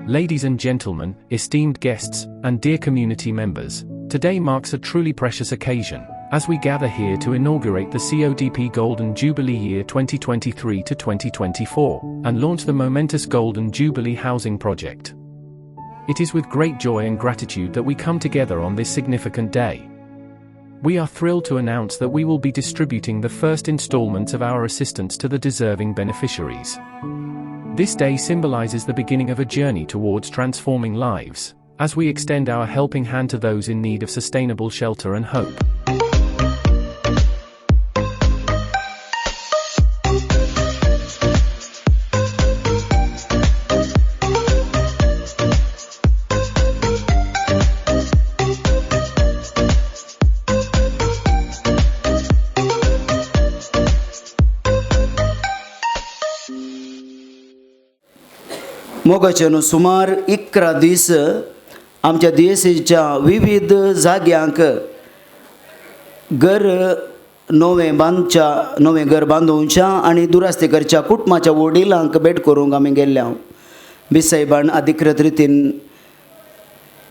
Ladies and gentlemen, esteemed guests, and dear community members, today marks a truly precious occasion, as we gather here to inaugurate the CODP Golden Jubilee Year 2023 to 2024, and launch the momentous Golden Jubilee Housing Project. It is with great joy and gratitude that we come together on this significant day. We are thrilled to announce that we will be distributing the first installments of our assistance to the deserving beneficiaries. This day symbolizes the beginning of a journey towards transforming lives, as we extend our helping hand to those in need of sustainable shelter and hope. मोगाच्यानो सुमार 11 दीस आमच्या दियेसीच्या विविध जाग्यांक घर नवें बांदच्या नवें घर बांदोवच्या आनी दुरास्ती करच्या कुटुंबाच्या वडिलांक भेट करूंक आमी गेल्ले. बिसायबान अधिकृत रितीन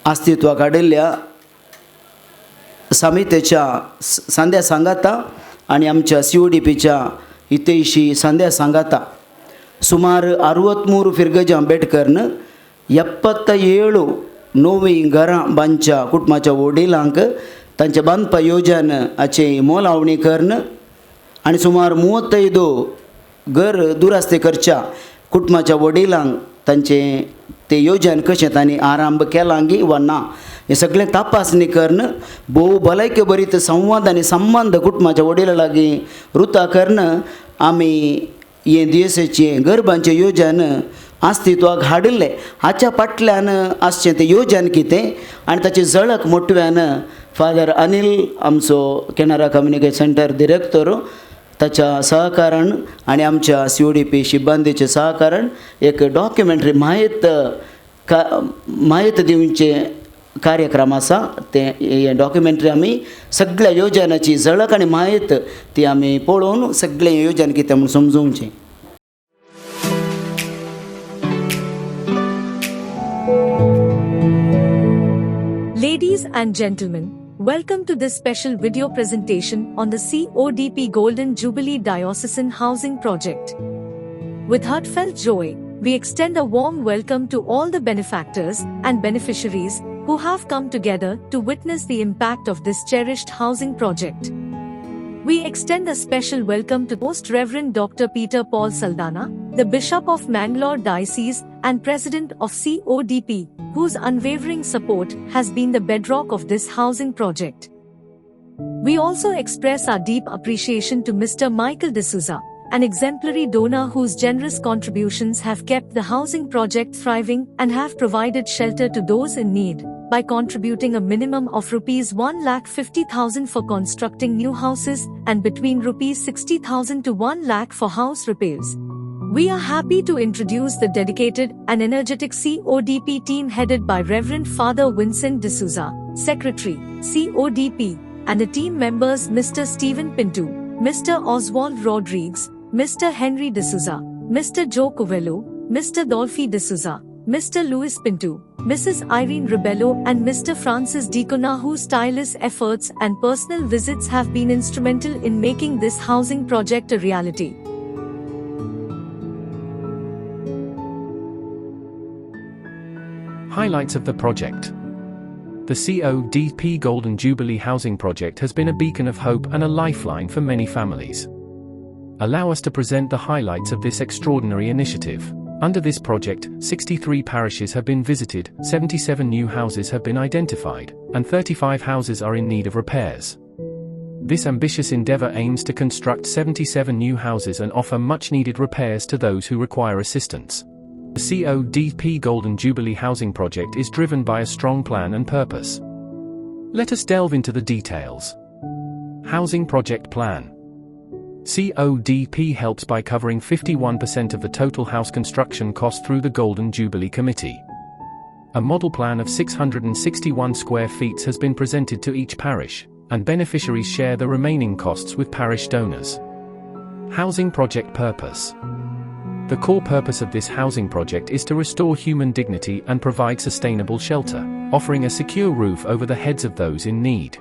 अस्तित्वाक हाडिल्ल्या समितेच्या सांद्या सांगाता आनी आमच्या CODPच्या हितैशी सांद्या सांगाता ಸುಮಾರು 63 फिरगजां भेट करून 77 नवीं घरां बांदच्या कुटुंबाच्या वडिलांक तांचे बांदपा योजन हाची मोलावणी करून आनी सुमार 35 घर दुरास्ती करच्या कुटुंबाच्या वडिलांक तांचे ते योजन कशें तांणी आरंभ केलां गी वा ना हें सगळें तपासणी करून भोव भलायके बरीत संवाद आनी संबंद कुटुंबाच्या वडिलां लागीं रुता करून आमी हें दियेसेचें गरबांचें योजन अस्तित्वाक हाडिल्लें. हाच्या फाटल्यान आसचें तें योजन कितें आनी ताची झळक मोटव्यान फादर अनिल आमचो केनरा कम्युनिकेशन सेंटर डिरेक्टर ताच्या सहकारान आनी आमच्या CODP शिब्बांदीच्या सहकारान एक डॉक्युमेंटरी म्हायत म्हायत दिवचें कार्यक्रम आसा. तें हें डॉक्युमेंटरी आमी सगळ्या योजनाची झळक आनी म्हायत ती आमी पळोवन सगळें योजन कितें म्हूण समजोवचें. Ladies and gentlemen, welcome to this special video presentation on the CODP Golden Jubilee Diocesan Housing Project. With heartfelt joy, we extend a warm welcome to all the benefactors and beneficiaries who have come together to witness the impact of this cherished housing project. We extend a special welcome to Most Reverend Dr. Peter Paul Saldana, the Bishop of Mangalore Diocese and President of CODP, whose unwavering support has been the bedrock of this housing project. We also express our deep appreciation to Mr. Michael D'Souza, an exemplary donor whose generous contributions have kept the housing project thriving and have provided shelter to those in need, by contributing a minimum of Rs 1,50,000 for constructing new houses and between Rs 60,000 to 1 lakh for house repairs. We are happy to introduce the dedicated and energetic CODP team headed by Reverend Father Vincent D'Souza, Secretary, CODP, and the team members Mr. Stephen Pinto, Mr. Oswald Rodrigues, Mr. Henry D'Souza, Mr. Joe Covello, Mr. Dolphy D'Souza, Mr. Louis Pinto, Mrs. Irene Rebello and Mr. Francis D'Cunha, whose tireless efforts and personal visits have been instrumental in making this housing project a reality. Highlights of the project. The CODP Golden Jubilee Housing Project has been a beacon of hope and a lifeline for many families. Allow us to present the highlights of this extraordinary initiative. Under this project, 63 parishes have been visited, 77 new houses have been identified, and 35 houses are in need of repairs. This ambitious endeavor aims to construct 77 new houses and offer much-needed repairs to those who require assistance. The CODP Golden Jubilee Housing Project is driven by a strong plan and purpose. Let us delve into the details. Housing Project Plan. CODP helps by covering 51% of the total house construction cost through the Golden Jubilee Committee. A model plan of 661 square feet has been presented to each parish, and beneficiaries share the remaining costs with parish donors. Housing Project Purpose. The core purpose of this housing project is to restore human dignity and provide sustainable shelter, offering a secure roof over the heads of those in need.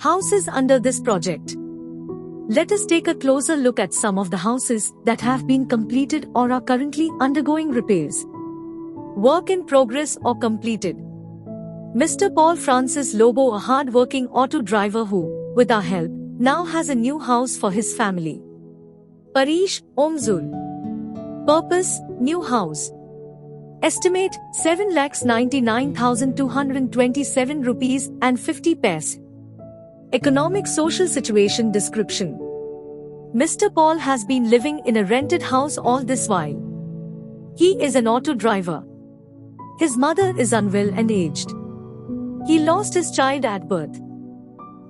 Houses under this project. Let us take a closer look at some of the houses that have been completed or are currently undergoing repairs. Work in progress or completed. Mr. Paul Francis Lobo, a hard-working auto driver who, with our help, now has a new house for his family. Parish, Omzul. Purpose, new house. Estimate, 7,99,227 rupees and 50 paise. Economic social situation description. Mr. Paul has been living in a rented house all this while. He is an auto driver. His mother is unwell and aged. He lost his child at birth.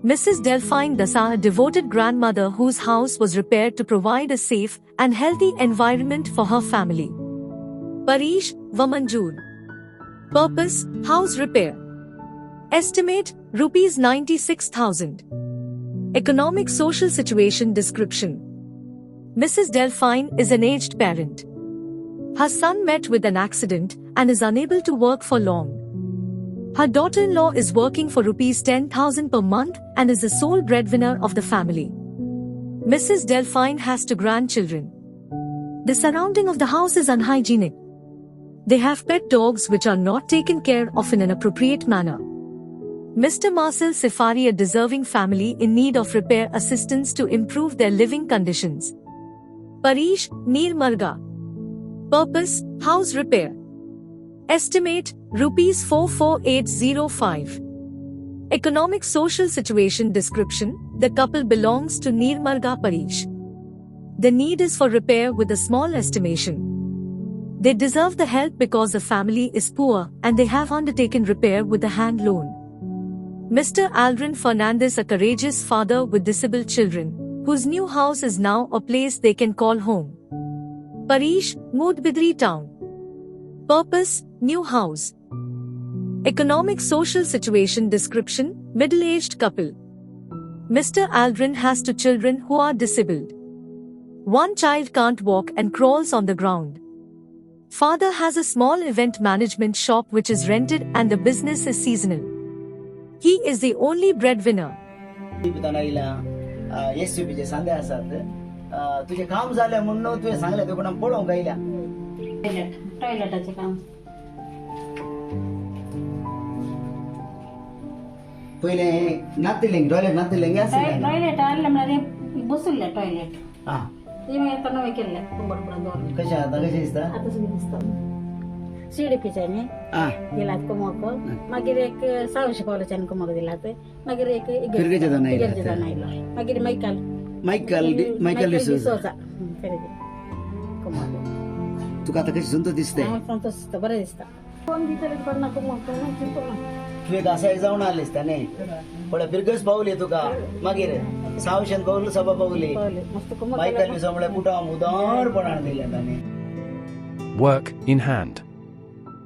Mrs. Delphine Dasa, a devoted grandmother whose house was repaired to provide a safe and healthy environment for her family. Parish, Vamanjur. Purpose, house repair. Estimate, rupees 96,000. Economic social situation description. Mrs. Delphine is an aged parent. Her son met with an accident and is unable to work for long. Her daughter-in-law is working for rupees 10,000 per month and is the sole breadwinner of the family. Mrs. Delphine has 2 grandchildren. The surrounding of the house is unhygienic. They have pet dogs which are not taken care of in an appropriate manner. Mr. Marcel Safari, a deserving family in need of repair assistance to improve their living conditions. Parish, Neermarga. Purpose, house repair. Estimate, rupees 44,805. Economic social situation description. The couple belongs to Neermarga Parish. The need is for repair with a small estimation. They deserve the help because the family is poor and they have undertaken repair with a hand loan. Mr. Aldrin Fernandez, a courageous father with disabled children, whose new house is now a place they can call home. Parish, Moodbidri town. Purpose, new house. Economic social situation description, middle-aged couple. Mr. Aldrin has 2 children who are disabled. One child can't walk and crawls on the ground. Father has a small event management shop which is rented and the business is seasonal. He is the only breadwinner. तुझे काम झाले म्हणून तुझे सांगले ते कोणा पळोवंक आयल्या. टॉयलेटाचें काम पयलें नातिल्लें टॉयलेट नातिल्लें आसलें. टॉयलेट आसलें म्हळ्यार बसुल्लें टॉयलेट. आं तें मागीर आतां नवें केल्लें कुंबट म्हणून दवरलें. कशें आतां कशें दिसता? आतां सुद्दां दिसता. सीडीपीच्यानी दिलात कुमोक, मागीर एक सावशी कॉलेजान कुमोक दिलात, मागीर एक इगर्जेच्यान आयलो, मागीर मायकल मायकल मायकल डिसोजा कुमोक. तुका आतां कशें संतोष दिसता? संतोष दिसता, बरें दिसता. कोण दितले कोण ना कुमोक तुवें घासाय जावन आसलें दिसता न्ही? पळय फिरगस पावली तुका, मागीर सावशेन पावली, सभा पावली, मायकल डिसोजा म्हळ्यार कुटाम उदारपणान दिलें ताणें. Work in hand.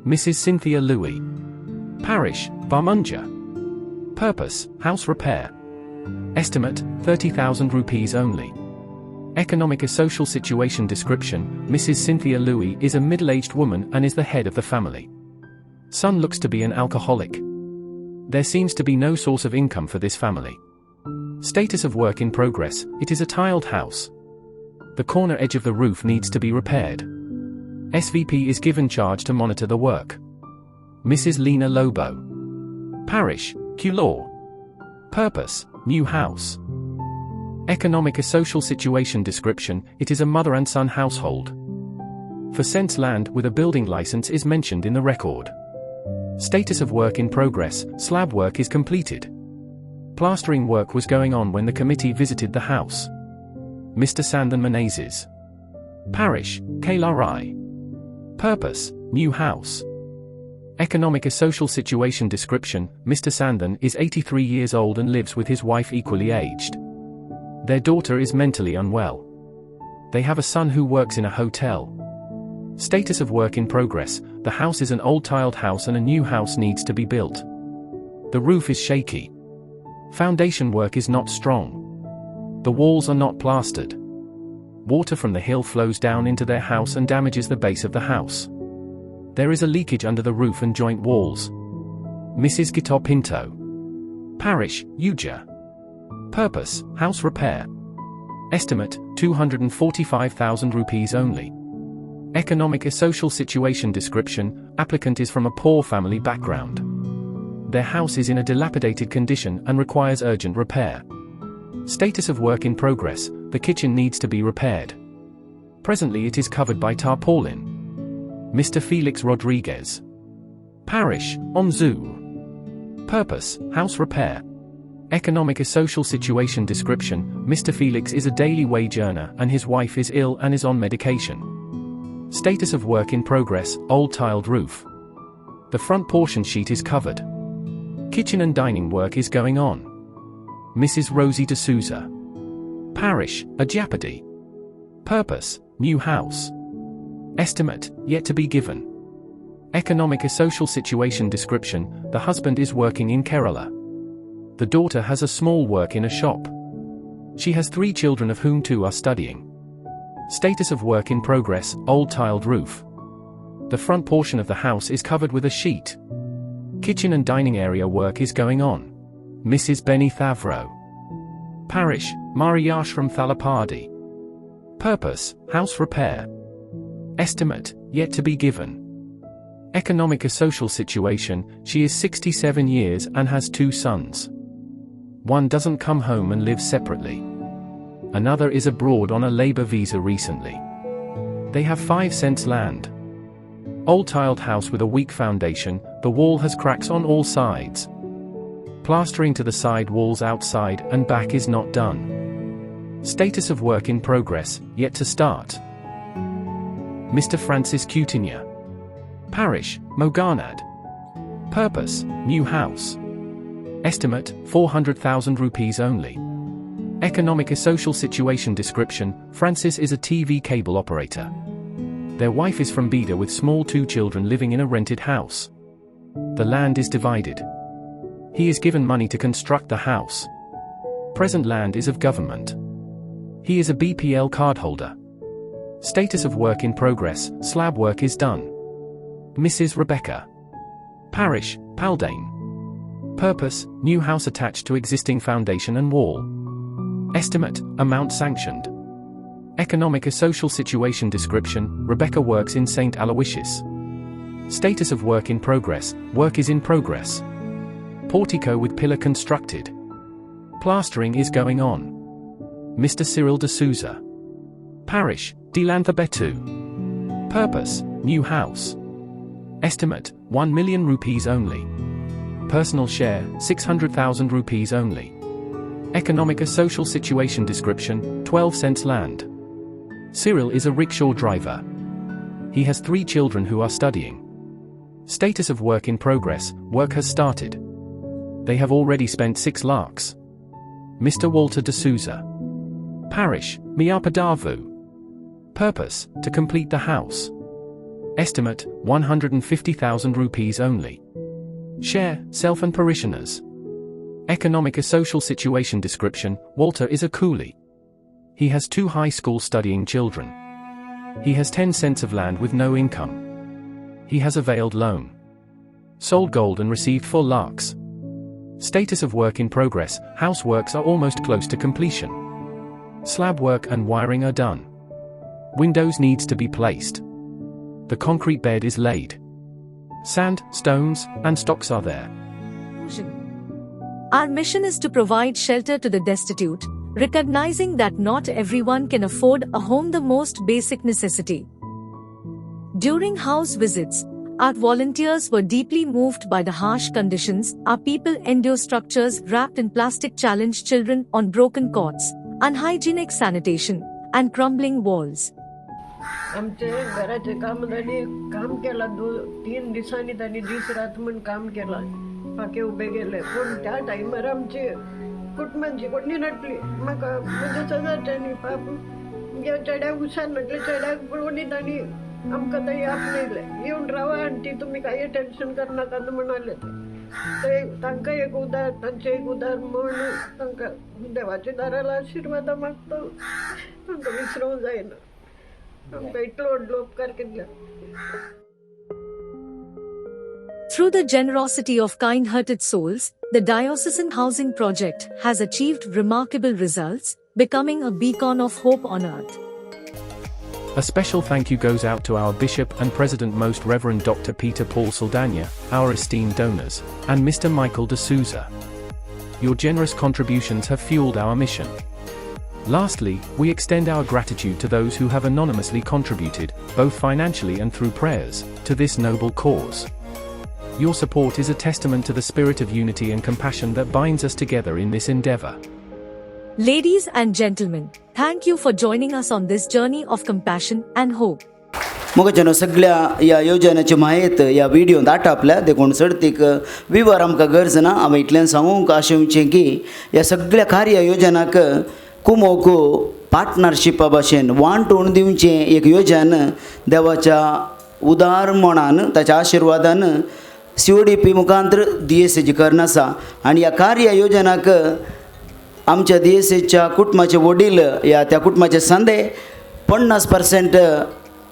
Mrs. Cynthia Louis. Parish, Barmunja. Purpose, house repair. Estimate, 30,000 rupees only. Economic and social situation description, Mrs. Cynthia Louis is a middle-aged woman and is the head of the family. Son looks to be an alcoholic. There seems to be no source of income for this family. Status of work in progress, it is a tiled house. The corner edge of the roof needs to be repaired. SVP is given charge to monitor the work. Mrs. Lena Lobo. Parish, Culor. Purpose, new house. Economic and social situation description, it is a mother and son household. For cents land with a building license is mentioned in the record. Status of work in progress, slab work is completed. Plastering work was going on when the committee visited the house. Mr. Sandan Menezes. Parish, Kalarai. Purpose, new house. Economic and social situation description, Mr. Sandan is 83 years old and lives with his wife equally aged. Their daughter is mentally unwell. They have a son who works in a hotel. Status of work in progress, the house is an old tiled house and a new house needs to be built. The roof is shaky. Foundation work is not strong. The walls are not plastered. Water from the hill flows down into their house and damages the base of the house. There is a leakage under the roof and joint walls. Mrs. Guitar Pinto. Parish, Uja. Purpose, house repair. Estimate, 245,000 rupees only. Economic and social situation description, applicant is from a poor family background. Their house is in a dilapidated condition and requires urgent repair. Status of work in progress, the kitchen needs to be repaired. Presently it is covered by tarpaulin. Mr. Felix Rodriguez. Parish, Onzu. Purpose, house repair. Economic and social situation description, Mr. Felix is a daily wage earner and his wife is ill and is on medication. Status of work in progress, old tiled roof. The front portion sheet is covered. Kitchen and dining work is going on. Mrs. Rosie D'Souza. Parish, Adyapadi. Purpose, new house. Estimate, yet to be given. Economic and social situation description, the husband is working in Kerala. The daughter has a small work in a shop. She has 3 children of whom 2 are studying. Status of work in progress, old tiled roof. The front portion of the house is covered with a sheet. Kitchen and dining area work is going on. Mrs. Benny Thavro. Parish, Mariyashram Thalapadi. Purpose, house repair. Estimate, yet to be given. Economic and social situation, she is 67 years and has 2 sons. One doesn't come home and lives separately. Another is abroad on a labor visa recently. They have 5 cents land. Old tiled house with a weak foundation, the wall has cracks on all sides. Plastering to the side walls outside and back is not done. Status of work in progress, yet to start. Mr. Francis Cutinia. Parish, Moganad. Purpose, new house. Estimate, 400,000 rupees only. Economic and social situation description, Francis is a TV cable operator. Their wife is from Bida with small 2 children living in a rented house. The land is divided. He is given money to construct the house. Present land is of government. He is a BPL cardholder. Status of work in progress, slab work is done. Mrs. Rebecca. Parish, Paldane. Purpose, new house attached to existing foundation and wall. Estimate, amount sanctioned. Economic and social situation description, Rebecca works in St. Aloysius. Status of work in progress, work is in progress. Portico with pillar constructed. Plastering is going on. Mr. Cyril D'Souza. Parish, Delanthabetu. Purpose, new house. Estimate, 1 million rupees only. Personal share, 600,000 rupees only. Economic and social situation description, 12 cents land. Cyril is a rickshaw driver. He has 3 children who are studying. Status of work in progress, work has started. They have already spent 6 lakhs. Mr. Walter D'Souza. Parish, Miyapadavu. Purpose, to complete the house. Estimate, 150,000 rupees only. Share, self and parishioners. Economic and social situation description, Walter is a coolie. He has 2 high school studying children. He has 10 cents of land with no income. He has availed loan. Sold gold and received 4 lakhs. Status of work in progress, house works are almost close to completion. Slab work and wiring are done. Windows needs to be placed. The concrete bed is laid. Sand, stones, and stocks are there. Our mission is to provide shelter to the destitute, recognizing that not everyone can afford a home, the most basic necessity. During house visits, our volunteers were deeply moved by the harsh conditions our people endure: structures wrapped in plastic, challenged children on broken cots, unhygienic sanitation, and crumbling walls. आमचे घराचे काम तांणी काम केला 2-3 दिसांनी तांणी दीस रात म्हण काम केला, पाके उबे गेले. पूण त्या टायमार आमची कुटुंबांची कोणी नटली म्हाका म्हणजे सदांच तांणी पाप चेड्याक हुशार म्हटलें, चेड्याक पळोवन तांणी आमकां थंय आपणयलें, येवन रावा आंटी तुमी कांय टेन्शन करनाका म्हणाले. ते तांकां एक उदार, तांचें एक उदार म्हूण तांकां देवाच्या दारार आशिर्वादां मागता. तांकां विसरूंक जायना, आमकां इतलो व्हडलो उपकार केल्लो. Through the generosity of kind-hearted souls, the Diocesan Housing Project has achieved remarkable results, becoming a beacon of hope on earth. A special thank you goes out to our Bishop and President Most Reverend Dr. Peter Paul Saldanha, our esteemed donors, and Mr. Michael D'Souza. Your generous contributions have fueled our mission. Lastly, we extend our gratitude to those who have anonymously contributed, both financially and through prayers, to this noble cause. Your support is a testament to the spirit of unity and compassion that binds us together in this endeavor. Ladies and gentlemen, thank you for joining us on this journey of compassion and hope. मोगाच्यानो, सगळ्या ह्या योजनेची म्हायत ह्या व्हिडियोंत आटापल्या, देखून चडतीक विवर आमकां गरज ना. हांवें इतल्यान सांगूंक आशेवचें की ह्या सगळ्या कार्य योजनाक कुमोक पार्टनरशिपा भाशेन वांटून दिवचें एक योजन देवाच्या उदार मनान, ताच्या आशिर्वादान CODP मुखांतर दियेसेची करून आसा. आनी ह्या कार्य योजनाक आमच्या दियेसेच्या कुटुंबाचे वडील ह्या त्या कुटुंबाचे संदे 50%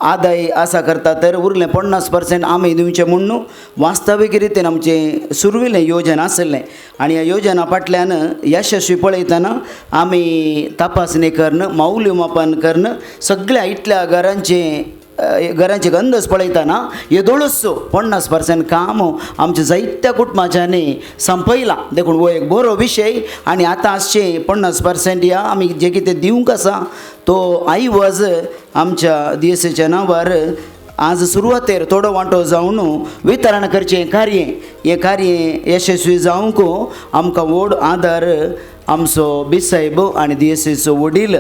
आदाय आसा करता, तर उरलें 50% आमी दिवचें म्हूण वास्तवीक रितीन आमचें सुरविल्लें योजन आशिल्लें. आनी ह्या योजना फाटल्यान यशस्वी पळयतना आमी तपासणी करून, मौल्यमापन करून सगळ्या इतल्या घरांचे अंदाज पळयतना येदोळूच 50% काम आमच्या जायत्या कुटुंबाच्यांनी संपयलां. देखून हो एक बरो विशय. आनी आतां आसचें 50% ह्या आमी जें कितें दिवंक आसा तो आयवज आमच्या दियेसेच्या नांवार आज सुरवातेर थोडो वांटो जावन वितरण करचें कार्य, हें कार्य यशस्वी जावंक आमकां व्हड आदार आमचो बिसायब आनी दियेसेचो वडील.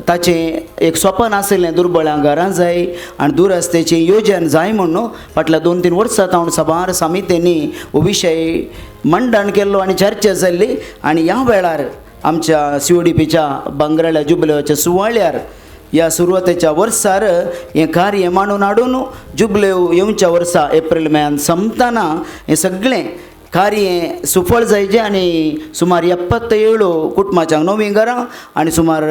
ताचें एक सपन आशिल्लें दुर्बळां घरां जाय आनी दुरस्तेचें योजन जाय म्हणून फाटल्या 2-3 वर्सां तावन साबार समितींनी हो विशय मंडण केल्लो आनी चर्चा जाल्ली. आनी ह्या वेळार आमच्या CODPच्या भांगराळ्या जुबलेवाच्या सुवाळ्यार ह्या सुरवातेच्या वर्सार हें कार्य मांडून हाडून जुबलेव येवच्या वर्सा एप्रील म्हयन्यान सोंपतना हें सगळें कार्य सुफळ जायचें. आनी सुमार 77 कुटुंबाच्या नवीं घरां आनी सुमार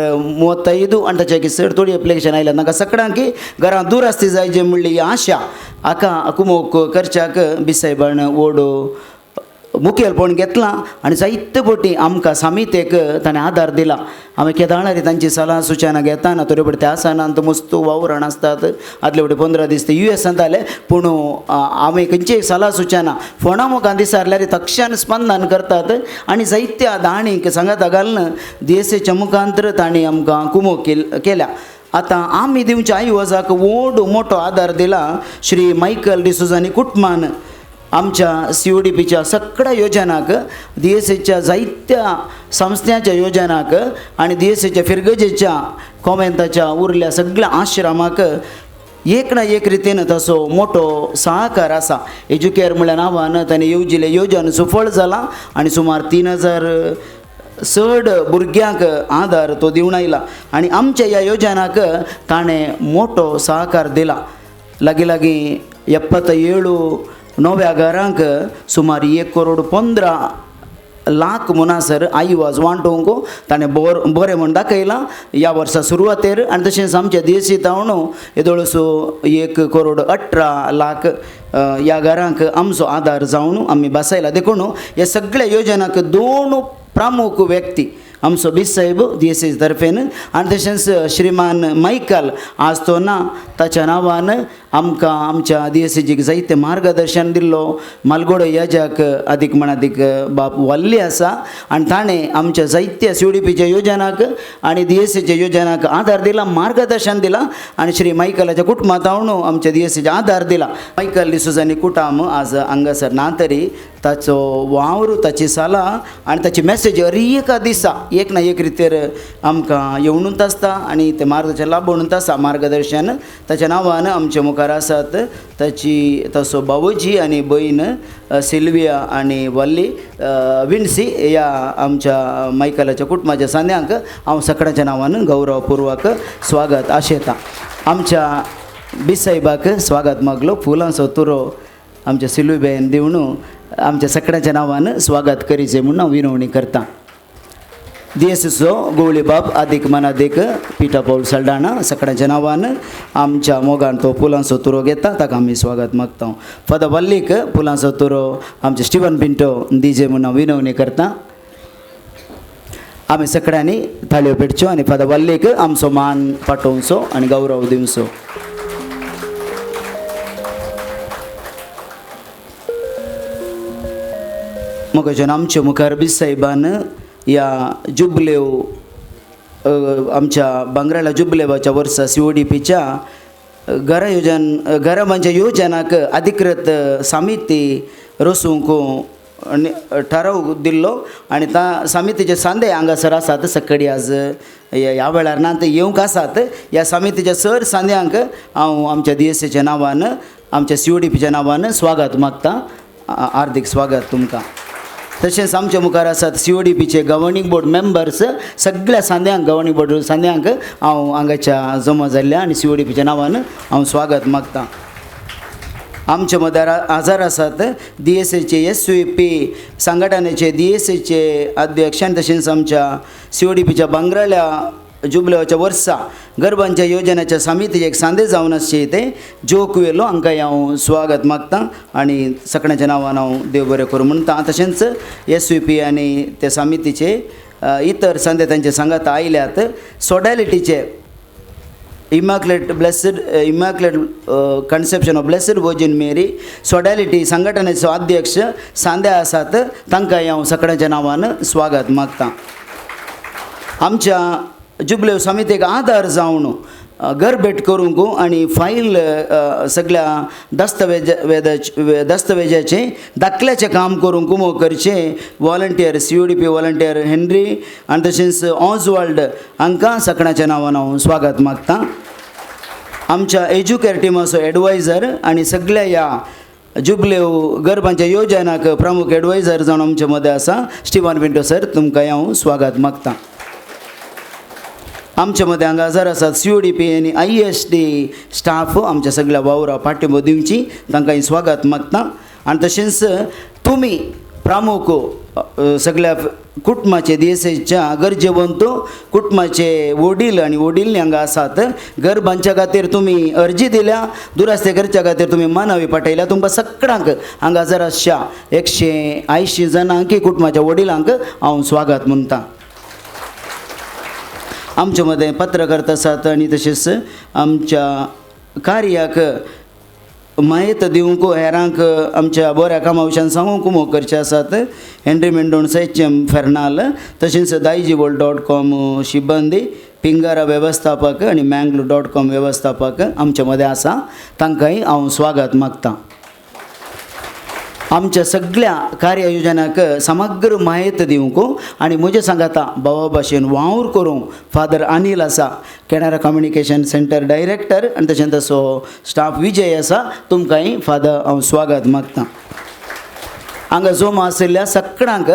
35 आनी ताच्या चड थोडी एप्लिकेशन आयल्या तांकां सगळ्यांक घरां दुरस्ती जायची म्हणली आशा हाका कुमोक करच्याक बिसायबान व्हड मुखेलपण घेतलां आनी जायते फावटी आमकां समितेक ताणें आदार दिला. आमी केदाळारी तांची सलाह सुचना घेताना थोडे फावटी ते आसना मस्त वावरण आसतात, आदले फावटी 15 दीस ते युएसान जाले, पूण आमी खंयची सलाह सुचना फोना मुखार दिसारल्यार तक्षण स्पंदन करतात आनी जायत्या दाणीक सांगाता घालून दियेसेच्या मुखांतर तांणी आमकां कुमोक केल्या. आतां आमी दिवच्या आयवजाक व्हड मोठो आदार दिला श्री मायकल डिसोजानी कुटुंबान. आमच्या CODPच्या सगळ्या योजनाक, दियेसेच्या जायत्या संस्थांच्या योजनाक आनी दियेसेच्या फिरगजेच्या कॉमेंताच्या उरल्या सगळ्या आश्रमाक एक ना एक रितीन तसो मोठो सहकार आसा. एज्युकेअर म्हणल्या नांवान ताणें येवजिल्लें योजन सुफळ जालां आनी सुमार 3000 चड भुरग्यांक आदार तो दिवन आयला आनी आमच्या ह्या योजनाक ताणें मोठो सहकार दिला. लागीं लागीं 77 नव्या घरांक सुमार 1 करोड 15 लाख मुनासर आयवाज वांटोवंक ताणें बरें म्हूण दाखयलां ह्या वर्सा सुरवातेर. आनी तशेंच आमच्या देशी तावन येदोळसो 1 करोड 18 लाख ह्या घरांक आमचो आदार जावन आमी बसयला. देखून ह्या सगळ्या योजनाक 2 प्रमुख व्यक्ती आमचो बीस साहेब दियेसे तर्फेन आनी तशेंच श्रीमान मायकल आज तो ना ताच्या नांवान आमकां आमच्या दियेसेजीक जायते मार्गदर्शन दिल्लो. मालगोडो याजाक अदीक म्हण अदीक बाप वाल्ली आसा आनी ताणें आमच्या जायत्या CODPच्या योजनाक आनी दियेसेच्या योजनाक आदार दिला, मार्गदर्शन दिला आनी श्री मायकलाच्या कुटुंबात हांव आमच्या दियेसेच्या आदार दिला. मायकल डिसोजानी कुटाम आज हांगासर ना तरी ताचो वावर, ताची सलाह आनी ताची मॅसेज हर एका दिसा एक ना एक रितीर आमकां येवनूच आसता आनी तें मार्गदर्शन लाबोवनूच आसा. मार्गदर्शन ताच्या नांवान आमच्या मुखार आसात ताची तसो बावजी आनी भयण सिल्विया आनी वल्ली विन्सी ह्या आमच्या मायकलाच्या कुटुंबाच्या सांद्यांक हांव सगळ्यांच्या नांवान गौरवपूर्वक स्वागत आशेता. आमच्या बिसायबाक स्वागत मागलो फुलांचो तुरो आमच्या सिल्वीबेन दिवन आमच्या सगळ्यांच्या नांवान स्वागत करीचें म्हणून हांव विनवणी करता. दियेसीचो गोवळीबाब आदीक मनादीक पिटा पावल सल्डाणा सगळ्यांच्या नांवान आमच्या मोगान तो फुलांचो तुरो घेता, ताका आमी स्वागत मागता. फादर वल्लीक फुलांचो तुरो आमचे स्टिवन पिंटो दिजे म्हणून हांव विनवणी करता. आमी सगळ्यांनी थाळयो पेटच्यो आनी फादर वल्लीक आमचो मान पाठोवचो आनी गौरव दिवचो. मोगाच्यान आमच्या मुखार बीस साहेबान ह्या जुबलेव आमच्या भांगराळ्या जुबलेवाच्या वर्सा सी ओ डी पीच्या घरा योजन घराबांच्या योजनाक अधिकृत समिती रचूंक ठराव दिल्लो आनी त्या समितीचे सांदे हांगासर आसात. सकाळी आज ह्या वेळार ना ते येवंक आसात. ह्या समितीच्या सर सांद्यांक हांव आमच्या दियेसीच्या नांवान आमच्या सी ओ डी पीच्या नांवान स्वागत मागता. हार्दीक स्वागत तुमकां. तशेंच आमच्या मुखार आसात सी ओ डी पीचे गव्हर्निंग बोर्ड मेंबर्स. सगळ्या सांद्यांक गव्हर्निंग बोर्ड सांद्यांक हांव हांगाच्या जमा जाल्ल्या आनी सी ओ डी पीच्या नांवान हांव स्वागत मागता. आमच्या मदर आजार आसात D S H S U P संघटनेचे डी एस एचे अध्यक्ष आनी तशेंच आमच्या सी ओ डी पीच्या भांगराळ्या जुबलेवाच्या वर्सा गरबांच्या योजनेच्या समितीचे एक सांदे जावन आसचे ते जो कुवेलो हांकां हांव स्वागत मागता आनी सगळ्यांच्या नांवान हांव देव बरें करूं म्हणटा. तशेंच एस यू पी आनी त्या समितीचे इतर सांदे तांचे सांगात आयल्यात. सोडॅलिटीचे immaculate blessed immaculate conception of blessed virgin Mary sodality संघटनेचो अध्यक्ष सांदे आसात, तांकां हांव सगळ्यांच्या नांवान स्वागत मागता. आमच्या जुबलेव समितीक आदार जावन घर भेट करूंक आनी फायल सगळ्या दस्तावेजाचें दाखल्याचें काम करूंक कुमो करचें volunteer C O D P volunteer Henry आनी तशेंच ऑजवाल्ड हांकां सगळ्यांच्या नांवान हांव स्वागत मागता. आमच्या एज्युकेर टिमाचो एडवायजर आनी सगळ्या ह्या जुबलेव गरबांच्या योजनाक प्रमुख एडवायजर जावन आमचे मदें आसा स्टिवन पिंटो सर, तुमकां हांव स्वागत मागता. आमच्या मदें हांगा हजर आसात सी ओ डी पी आनी I S D staff आमच्या सगळ्या वावरा पाठिंबो दिवची, तांकां स्वागत मागता. आनी तशेंच तुमी प्रमुख सगळ्या कुटुंबाचे दियेसेच्या गरजेवंत कुटुंबाचे वडील आनी वडील हांगा आसात. घर बांदच्या खातीर तुमी अर्जी दिल्या, दुरास्ते करच्या खातीर तुमी मानवी पाठयल्या. तुमकां सगळ्यांक हांगा जर आसच्या 180 जाणांक कुटुंबाच्या वडिलांक हांव स्वागत म्हणटा. आमचे मदें पत्रकार आसात आनी तशेंच आमच्या कार्याक म्हायत दिवंक हेरांक आमच्या बऱ्या कामा विशयान सांगूंक कुमोक करचे आसात हेनरी मेंडोन्सा एच एम फेर्नाल तशेंच दायजीवर्ल्ड डॉट कॉम शिबंदी पिंगारा वेवस्थापक आनी मँगलो डॉट कॉम वेवस्थापक आमचे मदें आसा, तांकांय हांव स्वागत मागता. आमच्या सगळ्या कार्ययोजनाक समग्र म्हायती दिवंक आनी म्हजे सांगाता भावा भाशेन वावर करूंक फादर अनिल आसा, केनरा कम्युनिकेशन सेंटर डायरेक्टर आनी तशेंच तसो स्टाफ विजय आसा, तुमकांय फादर हांव स्वागत मागता. हांगा जोमा आशिल्ल्या सगळ्यांक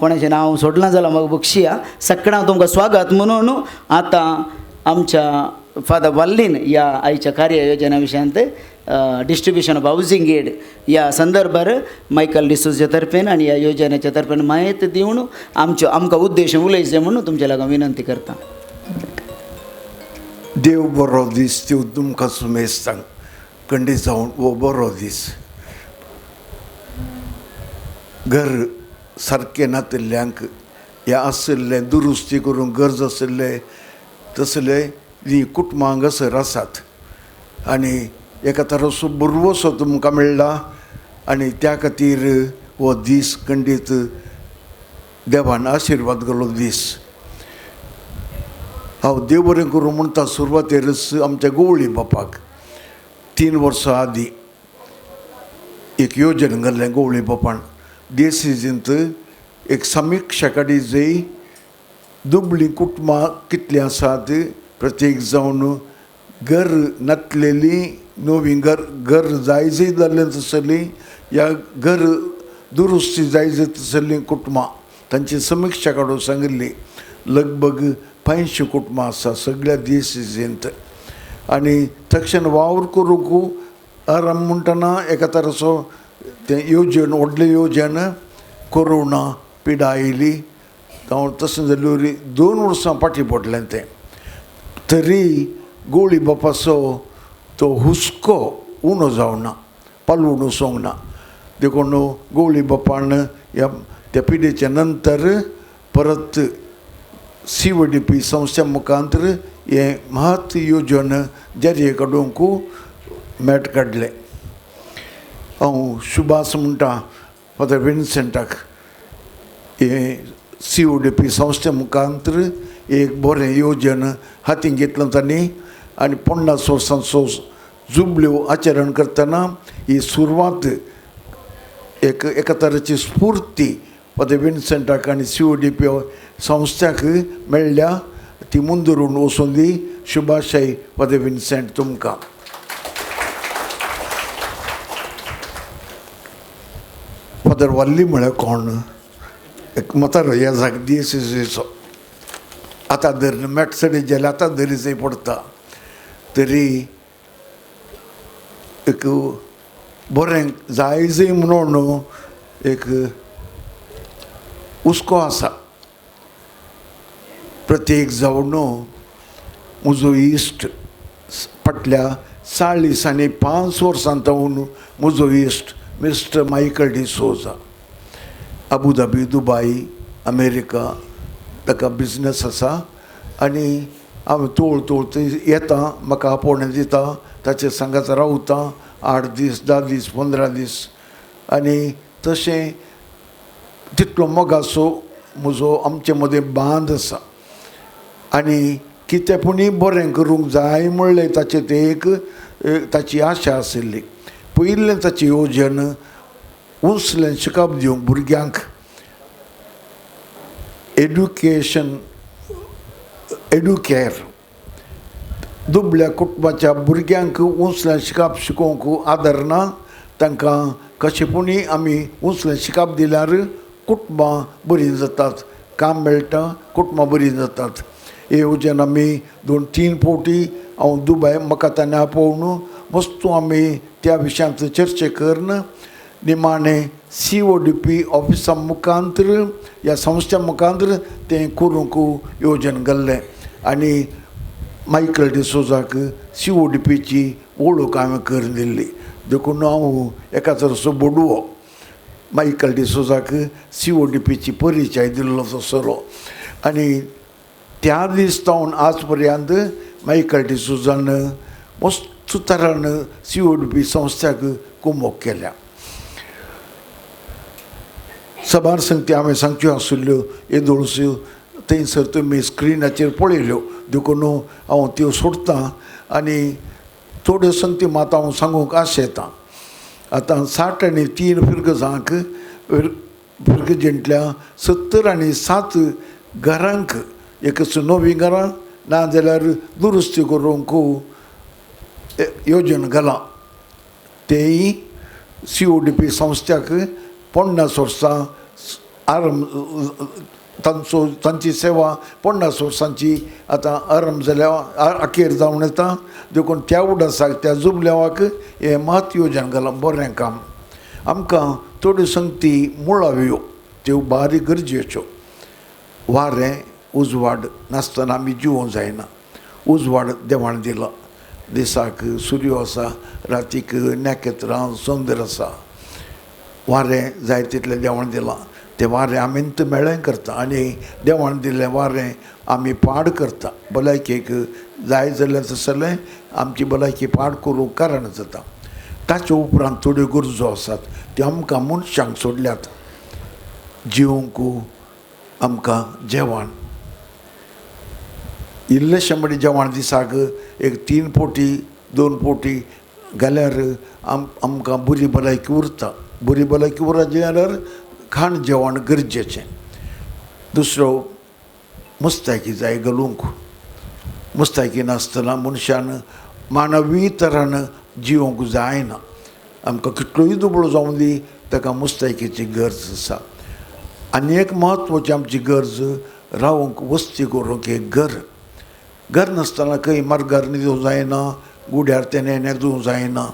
कोणाचें नांव सोडलां जाल्यार म्हाका बक्षिया, सगळ्यांक तुमकां स्वागत म्हणून आतां आमच्या फादर वल्लीन ह्या आयच्या कार्ययोजना विशयांत डिस्ट्रिब्युशन ऑफ हावजींग एड ह्या संदर्भार मायकल डिसोजा तर्फेन आनी ह्या योजनेच्या तर्फेन म्हायती दिवन आमच्यो आमकां उद्देश उलयचें म्हणून तुमच्या लागून विनंती करता. देव बरो दीस दिवं तुमकां सुमेस्तांक, खंडीत जावन हो बरो दीस. घर सारकें नातिल्ल्यांक ह्या आशिल्लें दुरुस्ती करूंक गरज आशिल्लें तसले हीं कुटुंबां हांगासर आसात आनी एका तराचो भरवंसो तुमकां मेळ्ळा आनी त्या खातीर हो दीस खंडीत देवान आशिर्वाद केल्लो दीस. हांव देव बरें करूं म्हणटा सुरवातेरच आमच्या गोवळी बापाक 3 वर्सां आदीं एक योजन घाल्लें गोवळी बापान डिसीजींत एक समिक्षा काडी जंय दुबळीं कुटुंबां कितलीं आसात प्रत्येक जावन घर नातलेलीं नवीं घर घर जाय जंय जाल्लें तसलीं या घर दुरुस्ती जाय जंय तसलीं कुटुंबां तांची समिक्षा काडून सांगिल्ली. लगभग 500 कुटुंबां आसा सगळ्या डिसीजींत आनी तक्षण वावर करूंक आराम म्हणटना एका तराचो तें येवजण व्हडलें येवजण कोरोना पिडा आयली तशें जाल्यार 2 वर्सां फाटीं पडलें तें. तरी गोळी बापाचो तो हुस्को उणो जावना, पालवण वचोंक ना. देखून गोळी बापान ह्या त्या पिडेच्या नंतर परत सी ओ डी पी संस्थे मुखांतर हें महत्व योजन जारी काडूंक मेट काडलें. हांव शुभास म्हणटा फादर विन्सेंटाक हें सी ओ डी पी संस्थे मुखांतर एक बरें योजन हातीन घेतलें तांणी आनी 50 वर्सांचो जुबल्यो आचरण करतना ही सुरवात एक एका तरेची स्फूर्ती फादर विन्सेंटाक आनी सी ओ डी पी संस्थ्याक मेळ्ळ्या. ती मुंदरून वचून दी. शुभाशय फादर विन्सेंट तुमकां. फादर वल्ली म्हळ्यार कोण एक म्हातारो ह्या जाग डीएसएसीचो आतां धर मेटसडी जाल्यार आतां धरी जंय पडटा तरी एक बरें जाय जंय म्हणून एक हुस्को आसा. प्रत्येक जावन म्हजो इश्ट फाटल्या 40 आनी 5 वर्सां जावन म्हजो इश्ट mister Michael D'Souza, Abu Dhabi, Dubai, America ताका बिजनस आसा आनी हांव तोळ तोळ थंय येता, म्हाका आपोवणें दिता, ताचे सांगात रावता 8 दीस 10 दीस 15 दीस आनी तशें तितलो मोगाचो म्हजो आमचे मदें बांद आसा आनी कितें पुणी बरें करूंक जाय म्हणलें ताचें तें एक ताची आशा आशिल्ली. पयलें ताचें योजन उंचलें शिकप दिवंक भुरग्यांक एड्युकेशन एड्युकेर दुबल्या कुटुंबाच्या भुरग्यांक उंचलें शिकप शिकोवंक आदार ना, तांकां कशें पुणी आमी उंचलें शिकप दिल्यार कुटुंबां बरीं जातात, काम मेळटा, कुटुंबां बरीं जातात. हे येवजण आमी 2-3 फावटी हांव दुबाय म्हाका ताणें आपोवन वस्तू आमी त्या विशयांत चर्चा करून निमाणें सी ओ डी पी ऑफिसा मुखांतर ह्या संस्था मुखांतर तें करूंक येवजण घाल्लें आनी मायकल डिसोजाक सी ओ डी पीची वळख हांवें करून दिल्ली. देखून हांव एका तरेचो बोडवो मायकल डिसोजाक सी ओ डी पीची परिचय दिल्लो तसलो आनी त्या दीस जावन आज पर्यंत मायकल डिसोजान मस्त तरान सी ओ डी पी संस्थ्याक कुमोक केल्या. सबार संगती हांवें सांगच्यो आशिल्ल्यो येदोळश्यो थंयसर तुमी स्क्रिनाचेर पळयल्यो देखून हांव त्यो सोडटां आनी थोड्यो संगती मात हांव सांगूंक आशेतां. आतां 60 आनी 3 फिरगजांक फिरगजेंतल्या 70 आनी 7 घरांक एक नवीं घरां ना जाल्यार दुरुस्ती करूंक योजन घालां. तेंय सी ओ डी पी संस्थ्याक 50 वर्सां आरंभ तांचो तांची सेवा 50 वर्सांची आतां आरंभ जाल्या अखेर जावन येता. देखून त्या उडासाक त्या जुबल्यावाक हें महत्व योजन घालां. बरें काम. आमकां थोड्यो संगती मुळाव्यो त्यो बारीक गरजेच्यो. वारें उजवाड नासतना आमी जिवोंक जायना. उजवाड देवान दिला, दिसाक सुर्यो आसा, रातीक नखेत्रां चंद्र आसा. वारें जाय तितलें देवान दिलां, तें वारें आमी मेळें करता आनी देवान दिल्लें वारें आमी पाड करता. भलायकेक जाय जाल्यार तसलें आमची भलायकी पाड करूंक कारण जाता. ताचे उपरांत थोड्यो गरजो आसात त्यो आमकां मनशांक सोडल्यात. जिवंक आमकां जेवण इल्लेशें म्हणजे जेवण दिसाक एक 3 फावटी 2 फावटी घाल्यार आमकां बरी भलायकी उरता. बरी भलायकी उरत जाल्यार खाण जेवण गरजेचें. दुसरो मुस्तायकी जाय घालूंक. मुस्तायकी नासतना मनशान मानवी तरान जिवंक जायना. आमकां कितलोय दुबळो जावं दी ताका मुस्तायकेची गरज आसा. आनी एक म्हत्वाची आमची गरज रावंक वस्ती करूंक एक घर. घर नासतना खंय मार्गार न्हिदूंक जायना, गुड्यार तेणें न्हिदूंक जायना.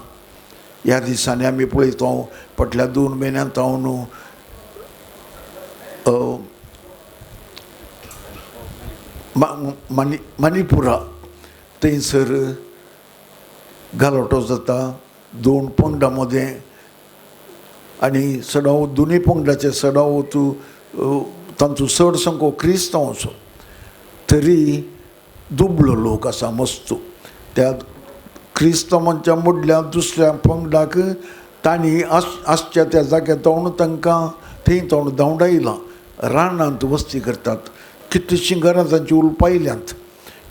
ह्या दिसांनी आमी पळयता फाटल्या 2 म्हयन्यांत हांव मणिपुरा थंयसर गालोटो जाता 2 पंगडां मदें आनी सडाव दोनूय पंगडाचे सडावत तांचो चड सामको क्रिस्तांवचो तरी दुबळो लोक आसा मस्त. त्या क्रिस्तांवांच्या मदल्या दुसऱ्या पंगडाक तांणी आसच्या त्या जाग्यार धांवन तांकां थंय धांवन धांवडायलां. रानांत वस्ती करतात. कितलीशीं घरां तांची उलपायल्यांत,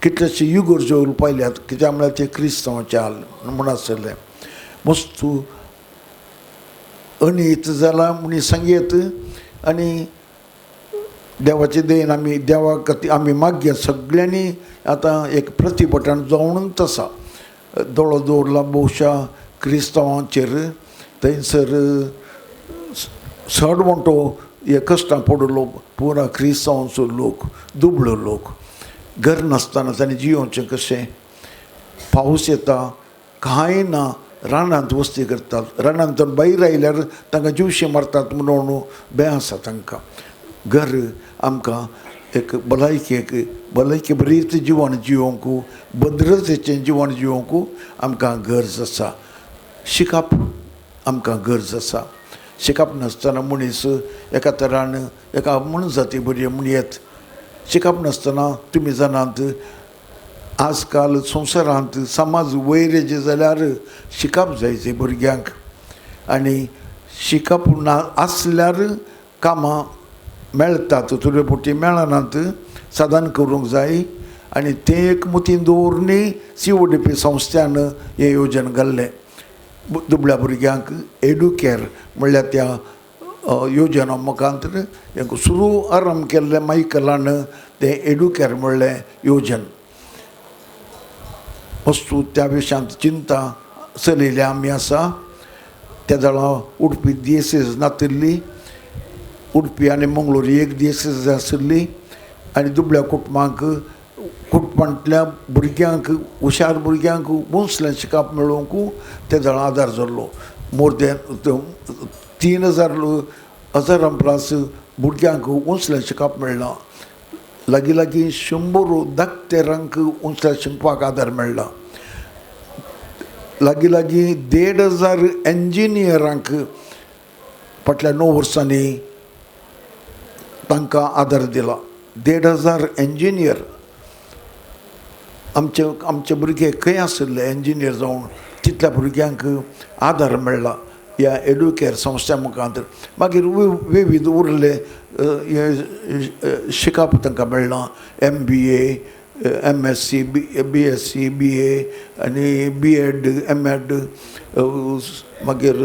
कितलेशे इगोर्ज्यो उलपायल्यात, कित्याक म्हळ्यार ते क्रिस्तांवाचे हाल म्हूण आसलें. मस्तू अनीत जाला म्हूण सांगयत आनी देवाचे देन आमी देवा खातीर आमी मागया सगळ्यांनी आतां एक प्रतिभटान जावनूच आसा. दोळो दवरला भोवशा क्रिस्तांवांचेर थंयसर चड म्हणटो हे कश्टां पडलो पुरा क्रिस्तांवांचो लोक, दुबळो लोक. घर नासतना तांणी जियोवचें कशें? पावस येता कांय ना, रानांत वस्ती करतात. रानांत भायर आयल्यार तांकां जिवशे मारतात म्हणून भंय आसा तांकां. घर आमकां एक भलायकेक भलायके बरीच जिवन जिवंक, भद्रतेचें जिवन जिवंक आमकां गरज आसा. शिकप आमकां गरज आसा. शिकप नासतना मनीस एका तरान एका मनजाती बरी म्हण येत. शिकप नासतना तुमी जाणात आजकाल संवसारांत समाज वयर येयचे जाल्यार शिकप जाय जे भुरग्यांक. आनी शिकप ना आसल्यार कामां मेळटात, थोडे फावटी मेळनात, साधन करूंक जाय. आनी तें एक मतीन दवरून CODP संस्थ्यान हें योजन घाल्लें दुबळ्या भुरग्यांक एडुकेर म्हणल्यार त्या योजना मुखांत हेंकां सुरू आरंभ केल्लें मायकलान तें एडुकेर म्हणलें योजन. वस्तू त्या विशयांत चिंता चलयल्या आमी आसा. त्या जाणा उडपी DSS नातिल्ली, उडपी आनी मंगळूर एक DSS आशिल्ली आनी दुबळ्या कुटुंबांक कुटुंबांतल्या भुरग्यांक हुशार भुरग्यांक उंचलें शिकप मेळोवंक ते जाणा आदार जाल्लो. मोर दॅन 3000 हजारां प्लस भुरग्यांक उंचलें शिकप मेळ्ळां. लागीं लागीं 100 धाकटेरांक उंचल्या शिकपाक आदार मेळ्ळा. लागीं लागीं 1500 इंजिनियरांक फाटल्या 9 वर्सांनी तांकां आदार दिला. 1500 इंजिनियर आमचे आमचे भुरगे खंय आशिल्ले इंजिनियर जावन तितल्या भुरग्यांक आदार मेळ्ळा ह्या एडुकेर संस्था मुखार. मागीर विविध उरले हे शिकप तांकां मेळ्ळां. MBA, MSc, BSc, BA आनी BEd, MEd, मागीर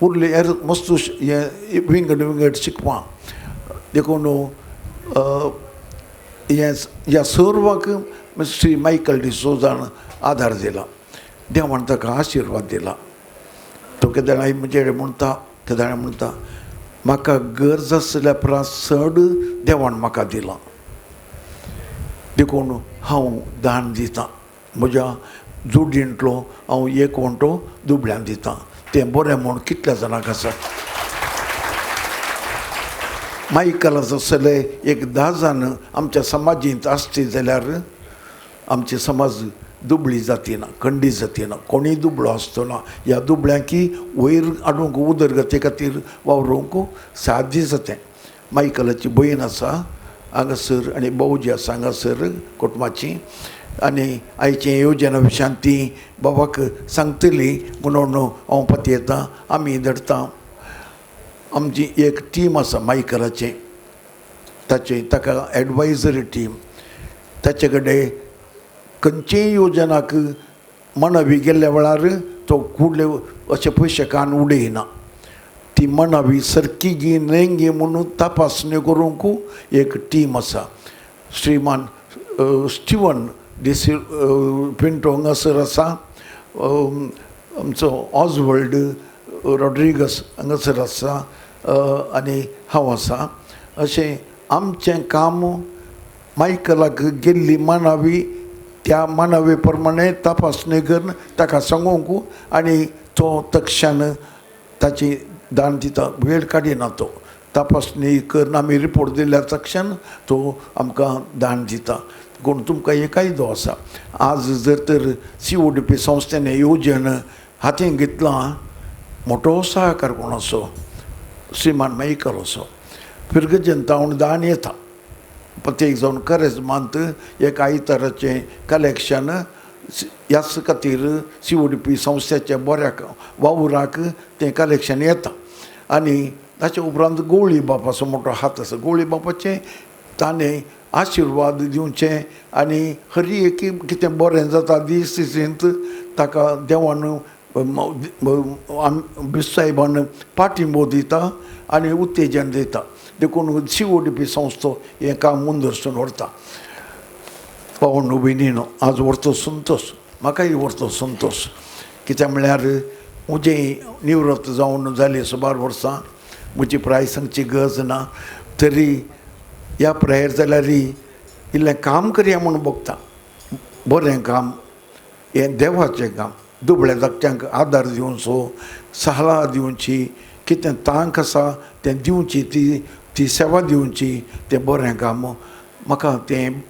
उरले हेर मस्त हे विंगड विंगड शिकपां. देखून हें ह्या सर्वांक श्री मायकल डिसोजान आदार दिला. देवान ताका आशिर्वाद दिला. तो केदळाय म्हजे कडेन म्हणटा, केदळाय म्हणटा म्हाका गरज आसल्या परस चड देवान म्हाका दिलां, देखून हांव दान दितां. म्हज्या जोडींतलो हांव एक वंटो दुबळ्यान दितां. तें बरें म्हूण कितल्या जाणांक आसा. मायकलाच आसले एक 10 जाण आमच्या समाजींत आसती जाल्यार आमची समाज दुबळी जातीना, खंडी जातीना, कोणूय दुबळो आसचो ना. ह्या दुबळ्यांकी वयर हाडूंक उदरगती खातीर वावरूंक साध्य जातें. मायकलाची भयण आसा हांगासर आनी भावजी आसा हांगासर कुटुंबाची. आनी आयचे योजना विशयान ती बाबाक सांगतली म्हणून हांव पतयेतां. आमी धाडटा. आमची एक टीम आसा मायकलाचें, ताचे ताका एडवायजरी टीम. ताचे कडेन खंयचेय योजनाक मनावी गेल्ल्या वेळार तो कुडले अशे पयशे कान उडयना. ती मनावी सारकी गी न्हय गी म्हणून तपासणी करूंक एक टीम आसा. श्रीमान स्टिवन डिसी पिंटो हांगासर आसा, आमचो ऑजवर्ल्ड रॉड्रिगस हांगासर आसा आनी हांव आसा. अशें आमचें काम मायकलाक गेल्ली मानावी त्या मानावे प्रमाणे तपासणी करून ताका सांगूंक आनी तो तक्षण ताची दान दिता, वेळ काडिना. तो तपासणी करून आमी रिपोर्ट दिल्यार तक्षण तो आमकां दान दिता. कोण तुमकां एक कायदो आसा. आज जर तर सी ओ डी पी संस्थेन येवजण हातीन घेतलां, मोटो सहकार कोणाचो श्रीमान मायकलाचो. फिरगजेन तावन दान येता प्रत्येक जावन करेज मांत एक आयताराचें कलेक्शन ह्याच खातीर सी ओ डी पी संस्थेच्या बऱ्याक वावराक तें कलेक्शन येता. आनी ताचे उपरांत गोवळी बापाचो मोटो हात आसा. गोवळी बापाचें ताणें आशिर्वाद दिवचें आनी हरी एक कितें बरें जाता दीस दिसींत ताका देवान बिस्साहेबान पाठिंबो दिता आनी उत्तेजन दिता. देखून सी ओ डी पी संस्थो हें काम मुंदरसून व्हरता. पावण भयणीनो आज व्हरतो संतोश, म्हाकाय व्हरतो संतोश. कित्याक म्हळ्यार म्हजें निवृत्त जावन जाली सुमार वर्सां, म्हजी प्राय सांगची गरज ना, तरी ह्या प्रायेर जाल्यार इल्लें काम करया म्हूण बगता. बरें काम हें देवाचें काम. दुबळ्या धाकट्यांक आदार दिवचो, सलाह दिवची, कितें तांक आसा तें दिवची, ती ती सेवा दिवची, तें बरें काम. म्हाका तें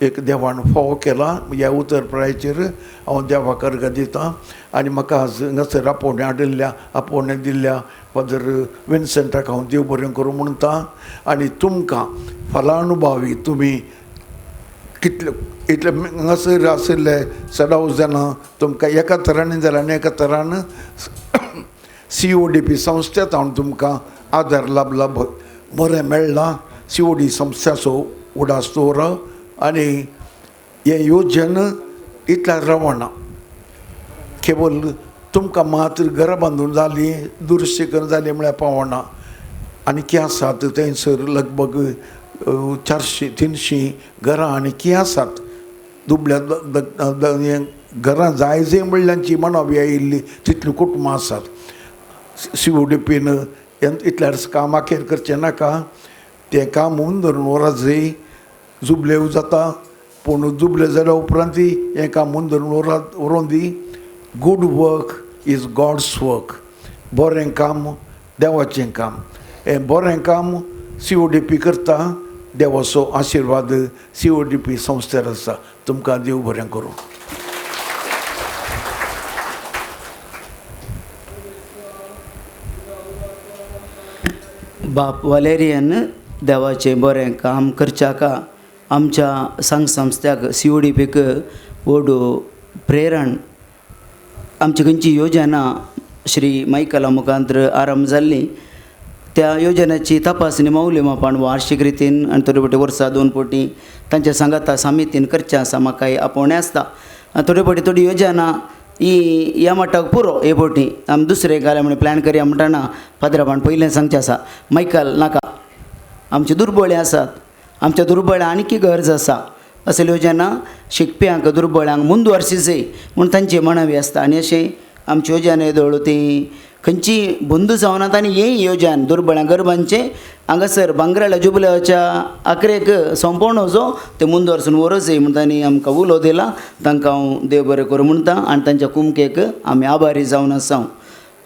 एक देवान फावो केलां. ह्या उतर प्रायचेर हांव देवाक अर्घ दितां. आनी म्हाका आज हांगासर आपोवणें हाडिल्ल्या, आपोवणें दिल्ल्या फादर विन्सेंटाक हांव देव बरें करूं म्हणटा. आनी तुमकां फलानुभावी तुमी कितले इतले हांगासर आशिल्ले सदांच जाणां तुमकां एका तरांनी जाल्यार आनी एका तरान सी ओ डी पी संस्थेंत हांव तुमकां आदार लाबला, बरें मेळ्ळां. सी ओ डी संस्थेचो उडास दवर आनी हें योजन इतल्यार रावना, केवल तुमकां मात्र घरां बांदून जालीं दुरुस्ती करून जाली म्हळ्यार पावना. आनी कितें आसात थंयसर लगभग 400-300 घरां आनी कितें आसात दुबळ्या घरां जाय जाय म्हणल्यांची मनावी आयिल्ली तितलीं कुटुंबां आसात. सी ओ डी पीन इतल्यार काम अखेर करचें नाका, तें काम मुंदरून व्हरत जाय. जुबले जाता पूण दुबले जाल्या उपरांत हें काम मुंदरून व्हरोन दी. Good work is God's work. बरें काम देवाचें काम. हें बरें काम सी ओ डी पी करता. देवाचो आशिर्वाद सी ओ डी पी संस्थेर आसा. तुमकां देव बरें करूं. बाप वालेरियन देवाचें बरें काम करच्याका आमच्या संघ संस्थ्याक सी ओ डी पीक व्हड प्रेरण. आमची खंयची योजना श्री मायकला मुखांत आरंभ जाल्ली त्या योजनेची तपासणी मौल्यमापन वार्षिक रितीन आनी थोडे फावटी वर्सा 2 फावटी तांच्या सांगाता समितीन करचें आसा. म्हाका आपोवणें आसता. थोडे फावटी थोडी योजना ही ह्या मठाक पुरो हे फावटी आमी दुसरें घाल्या म्हण प्लॅन करया म्हणटना फादराबान पयलें सांगचें आसा, मायकल नाका, आमचे दुर्बळे आसात, आमच्या दुर्बळ्या आनीक गरज आसा. असल्यो योजना शिकप्यांक दुर्बळ्यांक मुंदवर्सी जाय म्हूण तांची मनावी आसता. आनी अशें आमची योजना येदोळ ती खंयची बंद जावनात. आनी हे योजन दुर्बळ्यां गरबांचें हांगासर भांगराळ्या जुबल्याच्या आखरेक सोंपोवन जो ते मुंदवर्सून व्हरों जाय म्हूण तांणी आमकां उलो दिला. तांकां हांव देव बरें करूं म्हणटा आनी तांच्या कुमकेक आमी आभारी जावन आसा.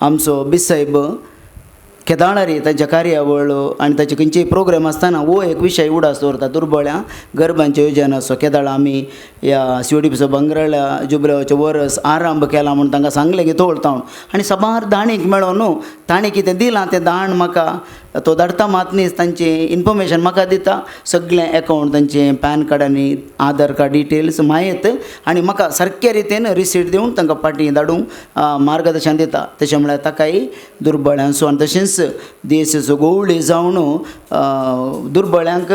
आमचो बिसायब केदाळारी तांच्या कार्यावळ आनी ताचे खंयचेय प्रोग्राम आसतना हो एक विशय उडास दवरता दुर्बळ्या गरबांच्या योजनाचो. केदाळा आमी ह्या सी ओ डी पीचो भांगराळ्या जुबल्याचो वरस आरंभ केला म्हूण तांकां सांगलें की तोळता म्हूण. आनी साबार दाणीक मेळोन न्हू ताणें कितें दिलां तें दाण म्हाका तो धाडटा मात न्ही, तांचें इन्फॉर्मेशन म्हाका दिता, सगळें एकावंट तांचें पॅन कार्ड आनी आधार कार्ड डिटेल्स म्हायत आनी म्हाका सारक्या रितीन रिसीट दिवन तांकां फाटीं धाडूंक मार्गदर्शन दिता. तशें म्हळ्यार ताकाय दुर्बळ्यांचो आनी तशेंच देशाचो गोवळी जावन दुर्बळ्यांक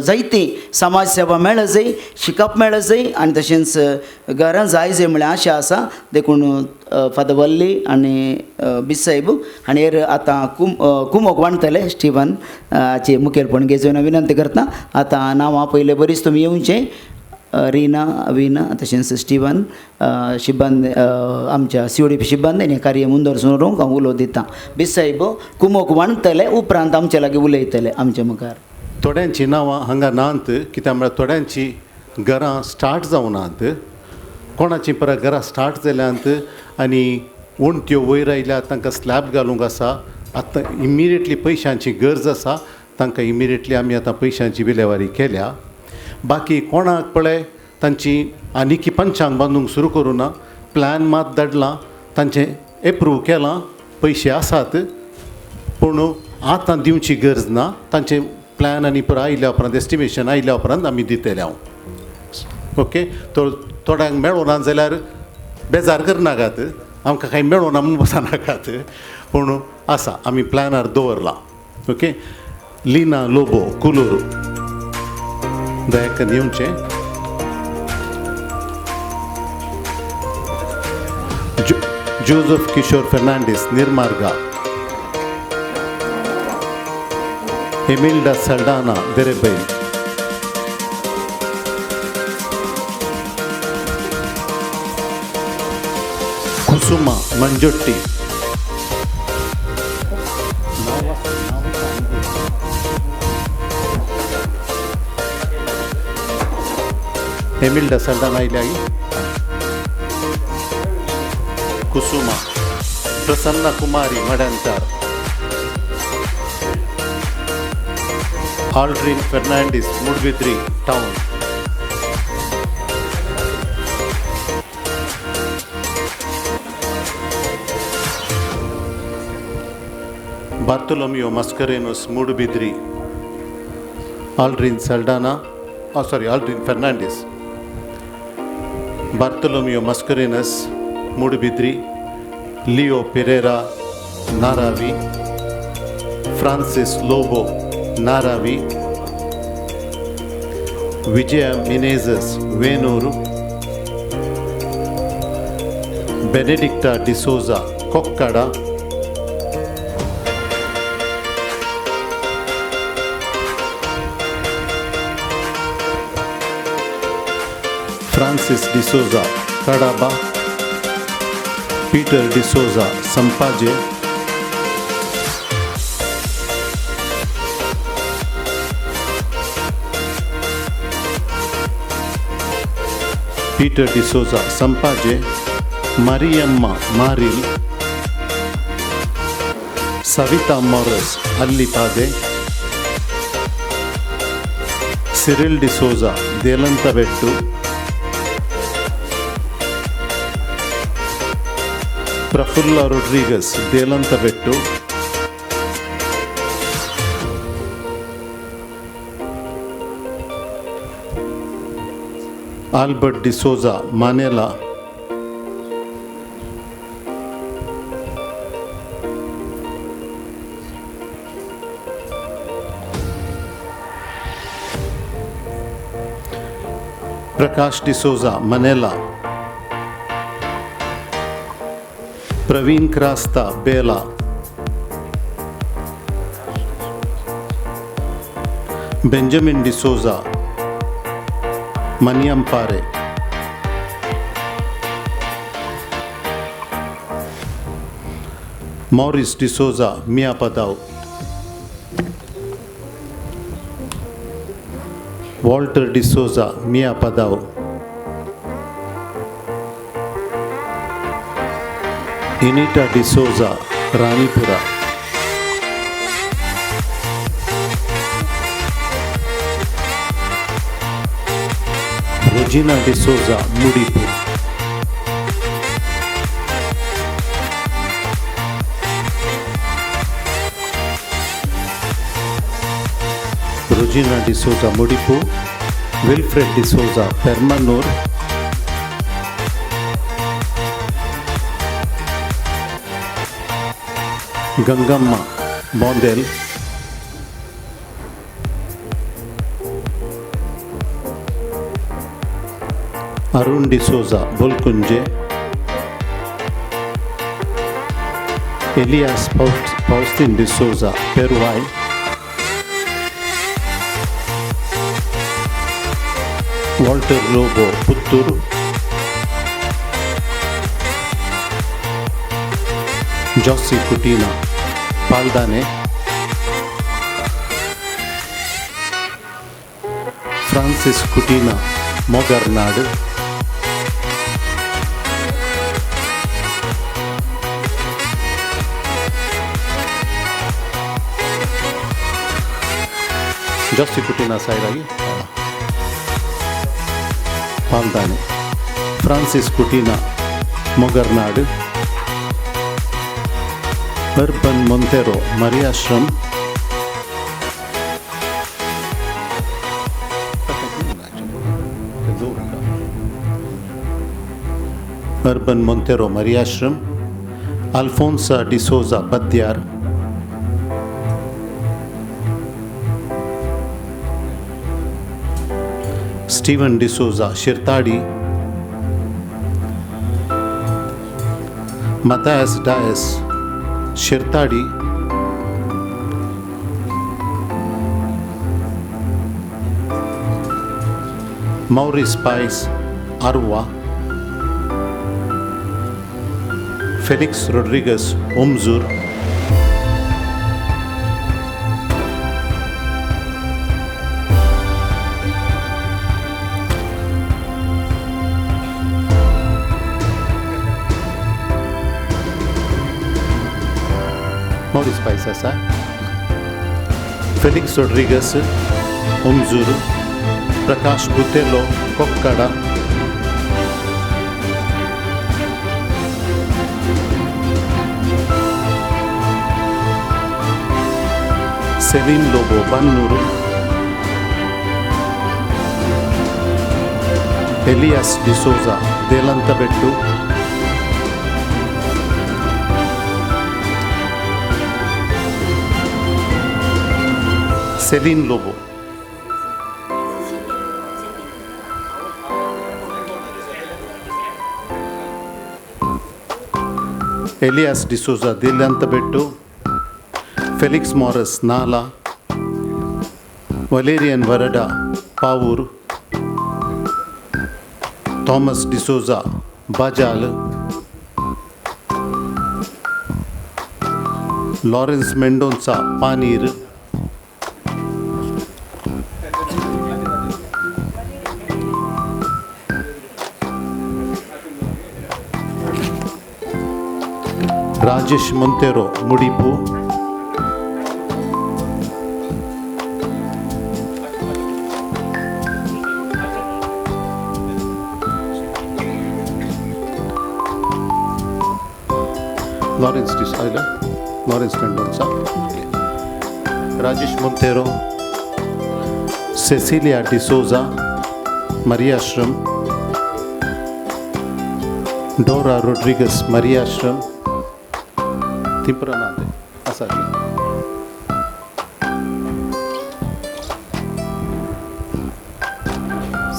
जायती समाज सेवा मेळ जाय, शिकप मेळ जाय आनी तशेंच घरां जाय जाय म्हळ्यार आशा आसा. देखून फादर वल्ली आनी बिसायब आनी हेर आतां कुमोक वांटतले स्टिवन हाचे मुखेलपण घेवन विनंती करता. आतां नांवां पयले बरीच तुमी येवचें, रिना विना तशेंच स्टिवन शिबंद आमच्या सी ओ डी पी शिबंद हें कार्य मुंदरसून व्हरूंक हांव उलो दितां. बिसायब कुमोक वांटतले उपरांत आमचे लागीं उलयतले आमच्या मुखार. थोड्यांची नांवां हांगा नात कित्याक म्हळ्यार थोड्यांची घरां स्टार्ट जावनात, कोणाची परत घरां स्टार्ट जाल्यांत आनी वणट्यो वयर आयल्या तांकां स्लॅब घालूंक आसा. आतां इमिडिएटली पयशांची गरज आसा, तांकां इमिडिएटली आमी आतां पयशांची विलेवारी केल्या. बाकी कोणाक पळय तांची आनीकी पंचांग बांदूंक सुरू करूं ना, प्लॅन मात धाडलां, तांचें एप्रूव केलां, पयशे आसात, पूण आतां दिवची गरज ना. तांचें प्लॅन आनी पुराय आयल्या उपरांत, एस्टिमेशन आयल्या उपरांत आमी दितले हांव. ओके, थोड्यांक मेळोना जाल्यार बेजार करनाकात, आमकां कांय मेळोना म्हूण बसनाकात, पूण आसा आमी प्लॅनार दवरलां. ओके, लिना लोबो कुलूर दयाकन येवचें. जोजफ किशोर फेर्नांडीस निर्मार्गा, एमिल्डा सल्डाना देरेबैल, कुसुमा मंजोट्टी, एमिल्डा सल्डाना आयल्या. Kusuma, Prasanna Kumari Madantar, Aldrin Fernandes Moodbidri town, Bartholomew Mascarenhas Moodbidri, Aldrin Saldanha, sorry Aldrin Fernandes, Bartholomew Mascarenhas Moodbidri, Leo Pereira Naravi, Francis Lobo Naravi, Vijaya Menezes Venur, Benedicta D'Souza Kokkada, Francis D'Souza Kadaba, Peter D'Souza Sampaje, Peter D'Souza Sampaje, Mariamma Maril, Savita Morris Allipade, Cyril D'Souza Delantabettu, Prafulla Rodrigues Delantabettu, Albert D'Souza Manela, Prakash D'Souza Manela, Praveen Crasta Bela, Benjamin D'Souza Maniyampare, Maurice D'Souza Miyapadav, Walter D'Souza Miyapadav, Inita D'Souza Ranipura, Regina D'Souza Mudipu, Regina D'Souza Mudipu, Wilfred D'Souza Permanur, Gangamma Bondel, Arun D'Souza Bolkunje, Elias Faustin D'Souza Peruvai, Walter Lobo Puttur, Josy Cutinho Paldane, Francis Cutinho Mogarnad, Josy Coutinho सायरागी Paldane, Francis Coutinho Mogarnad, Urban Monteiro Mariashram, Urban Monteiro Mariashram, Alphonsa D'Souza Badyar, Steven D'Souza Shirtadi, Mathias Dias Shirtadi, Maurice Paes Arwa, Felix Rodrigues Omzur, Maurice Paes आसा, Felix Rodrigues Omzur, Prakash Botelho Kokkada, Celine Lobo Bannur, Elias D'Souza Delantabettu, Celine Lobo. Elias D'Souza Delantabettu, Felix Morris Nala, Valerian Varada Pavoor, Thomas D'Souza Bajal, Lawrence Mendonca Panir, Rajesh Monteiro Mudipu, Lawrence D'Souza, Lawrence Mendonca, Rajesh Monteiro, Cecilia D'Souza Mariashram, Dora Rodrigues Mariashram, तिंपरानाथ आसा.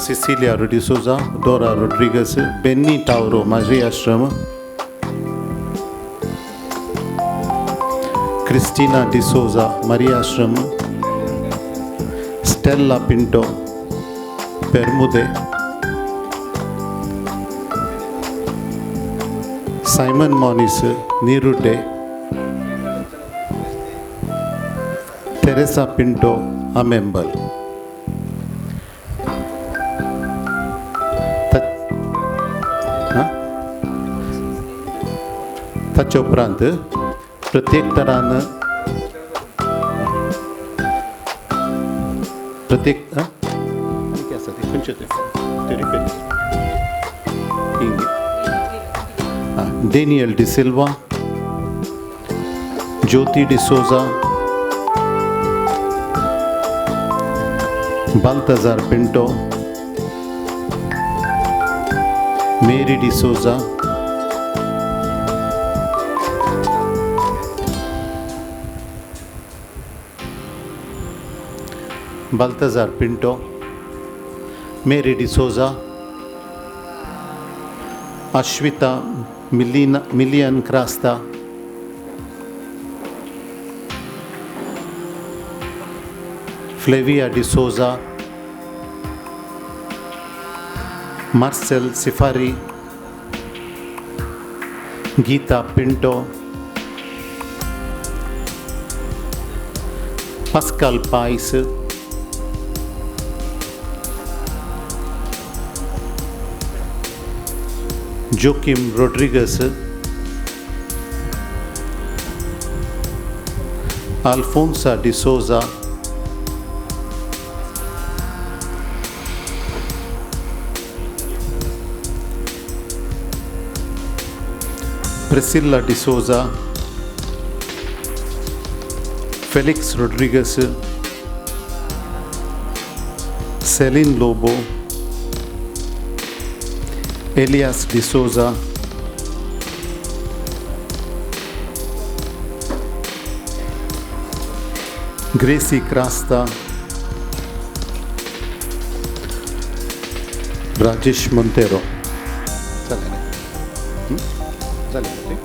Cecilia D'Souza, Dora Rodrigues, Benny Tauro Mariashram, Christina D'Souza Mariashram, Stella Pinto Permude, Simon Moniz Nirude, Teresa Pinto Amembal. ताचे उपरांत प्रत्येक तरान प्रत्येक आसा ते खंयचे ते Daniel D'Silva, Jyoti D'Souza, Baltazar Pinto, Mary D'Souza, Baltazar Pinto, Mary D'Souza, Ashwita Millian Crasta, Flavia D'Souza, Marcel Sifari, Geeta Pinto, Pascal Pais, Joaquim Rodrigues, Alphonsa D'Souza, Priscilla D'Souza, Felix Rodrigues, Celine Lobo, Elias D'Souza, Gracy Crasta, Rajesh Monteiro. जालें जालें.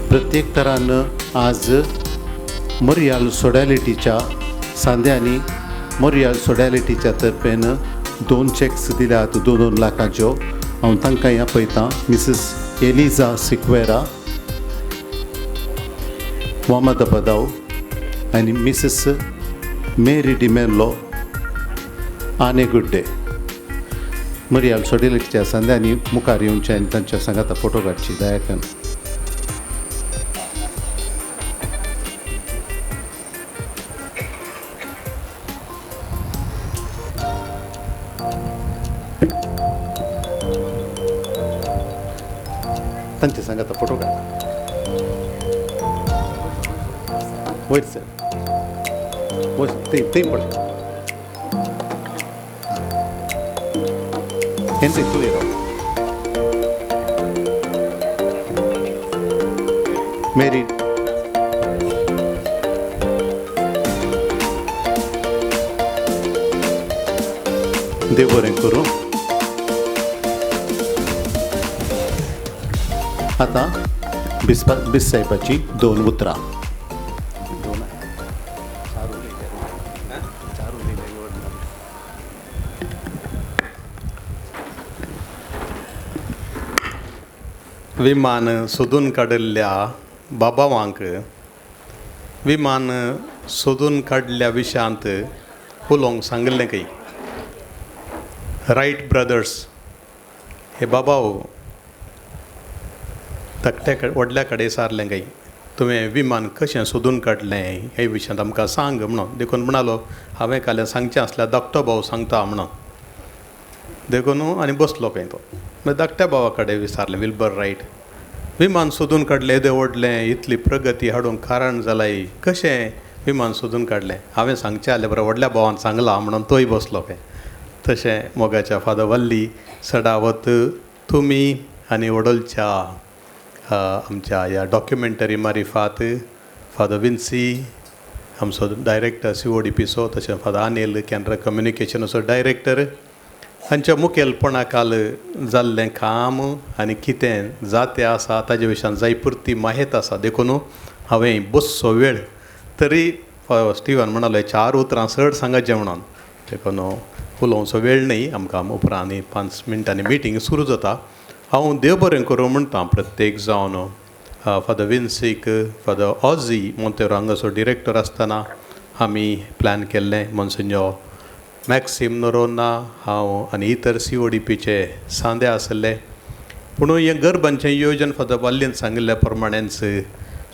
प्रत्येक तरान आज मोरयाल सोडॅलिटीच्या सांद्यांनी मोरयाल सोडॅलिटीच्या तर्फेन 2 checks दिल्यात 2-2 लाखाच्यो. हांव तांकां आपयतां. मिसीस Elijah Sequeira वामद बदाव आनी Mrs Mary D'Mello आने गुड्डे. मोरयाल सोडॅलिटीच्या सांद्यांनी मुखार येवचें आनी तांच्या सांगाता फोटो काडची दयाकन. तांचे सांगाता फोटो काड. वयर सर, वयर थंय थंय पळय. हेंच तूं येरो. मेरी देव बरें करूं. आतां बिस साहेबाची 2 उतरां. विमान सोदून काडिल्ल्या बाबावांक विमान सोदून काडल्या विशयांत उलोवंक सांगिल्लें खंय. रायट ब्रदर्स हे बाबाव धाकट्या व्हडल्या कडेन सारलें खंय, तुवें विमान कशें सोदून काडलें हे विशयांत आमकां सांग म्हणून. देखून म्हणालो हांवें काल्यां सांगचें आसल्यार धाकटो भाव सांगता म्हणून. देखून आनी बसलो खंय तो. मागीर धाकट्या भावा कडेन विचारलें विल्बर रायट, विमान सोदून काडलें येदें व्हडलें, इतली प्रगती हाडूंक कारण जालाय, कशें विमान सोदून काडलें? हांवें सांगचें आसलें बरें व्हडल्या भावान सांगलां म्हणून तोय बसलो खंय. तशें मोगाच्या फादर वल्ली सडावत तुमी आनी वडोलच्या आमच्या ह्या डॉक्युमेंटरी मारिफात फादर विन्सी आमचो डायरेक्टर CODPचो, तशें फादर अनिल कॅनरा कम्युनिकेशनाचो डायरेक्टर हांच्या मुखेलपणा खाल जाल्लें काम आनी कितें जातें आसा ताजे विशयान जाय पुरती माहेत आसा. देखून हांवें बसचो वेळ तरी स्टिवन म्हणालो 4 उतरां चड सांगाचें म्हणून. देखून उलोवचो वेळ न्हय आमकां, उपरांत आनी 5 मिनटांनी मिटींग सुरू जाता. हांव देव बरें करूं म्हणटा प्रत्येक जावन फादर विन्सीक, फादर ऑझी मोंतेरो हांगासो डिरेक्टर आसतना आमी प्लॅन केल्लें मोन्सिन्योर मॅक्सीम नोरोना, हांव आनी इतर CODPचे सांदे आसले. पूण हें गरबांचें योजन फादर वाल्लीन सांगिल्ल्या प्रमाणेंच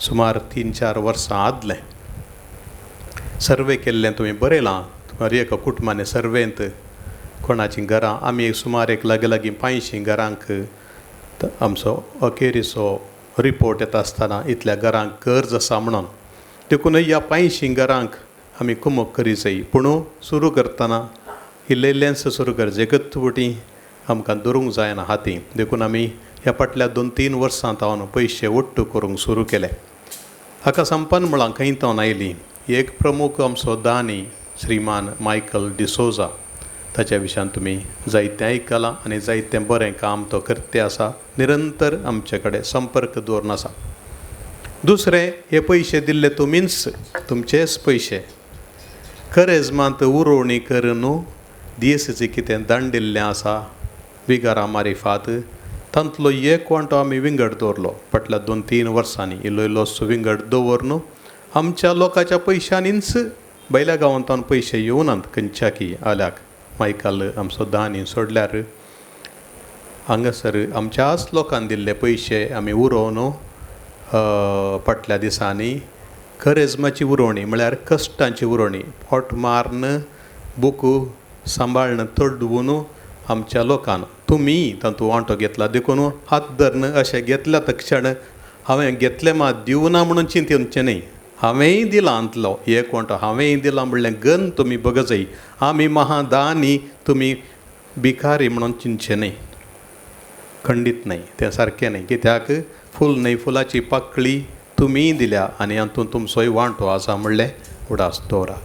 सुमार 3-4 वर्सां आदलें सर्वे केल्लें तुमी बरयलां. हर एका कुटुंबांनी सर्वेंत कोणाचीं घरां आमी सुमार एक लागीं लागीं 500 घरांक आमचो अखेरीचो रिपोर्ट येता आसतना इतल्या घरांक गरज आसा म्हणून. देखून ह्या 500 घरांक आमी कुमक करी जाय. पूण सुरू करतना इल्लें सुरू करचें, एकच वटी आमकां धरूंक जायना हाती. देखून आमी ह्या फाटल्या 2-3 वर्सां तावन पयशे ओट्टू करूंक सुरू केले. हाका संपन्न म्हळां खंय तावन आयली एक प्रमुख आमचो दानी श्रीमान मायकल डिसोजा, ताच्या विशयान तुमी जायतें आयकलां आनी जायतें बरें काम तो करते आसा, निरंतर आमचे कडेन संपर्क दवरून आसा. दुसरें, हे पयशे दिल्ले तुमीच, तुमचेच पयशे करेजमांत उरोवणी करून दियेसीचें कितें दांडिल्लें आसा विगारा मारिफात तांतलो एक वांटो आमी विंगड दवरलो फाटल्या 2-3 वर्सांनी. इल्लो इल्लोसो विंगड दवरून आमच्या लोकांच्या पयशांनीच बैल्या गांवांत पयशे येवनात खंयच्याकी आल्याक. मायकल आमचो दानी सोडल्यार हांगासर आमच्याच लोकान दिल्ले पयशे आमी उरोवन फाटल्या दिसांनी करेजमाची उरोवणी म्हळ्यार कश्टांची उरोवणी, पोट मारून बुकू सांबाळन तडवून आमच्या लोकान तुमी तातूंत वांटो घेतला देखून हात धरून अशें घेतल्या तक्षण हांवें घेतलें मात दिवना म्हणून चिंतचें न्हय, हांवेंय दिलां आंतलो एक वांटो हांवेंय दिलां म्हणलें गन तुमी बगजय, आमी महादानी तुमी भिकारी म्हणून चिंतचें न्हय, खंडीत न्हय, तें सारकें न्हय. कित्याक फूल न्हय फुलाची पाकळी तुमीय दिल्या आनी हातूंत तुमचोय वांटो आसा म्हणलें उडास दवरा.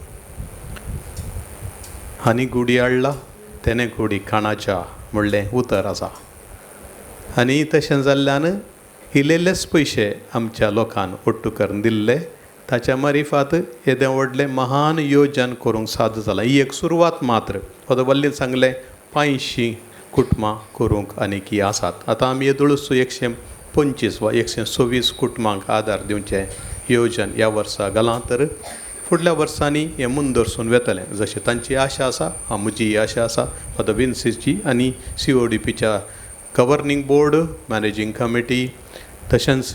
आनी गुडी हाडला तेणें गुडी खाणाच्या म्हणलें उतर आसा आनी तशें जाल्ल्यान इल्लेलेच पयशे आमच्या लोकान ओट्टू करून दिल्ले ताच्या मारिफात येदें व्हडलें महान योजन करूंक साद जालां. ही एक सुरवात मात्र. फादर वल्लीन सांगलें 85 कुटुंबां करूंक आनीकी आसात. आतां आमी येदोळूच 125 वा 126 कुटुंबांक आदार दिवचें योजन ह्या वर्सा घालां तर फुडल्या वर्सांनी हें मुंदरसून वेतलें जशें तांची आशा आसा, म्हजी आशा आसा फादर विन्सीची आनी CODPच्या गवर्नींग बोर्ड, मॅनेजींग कमिटी, तशेंच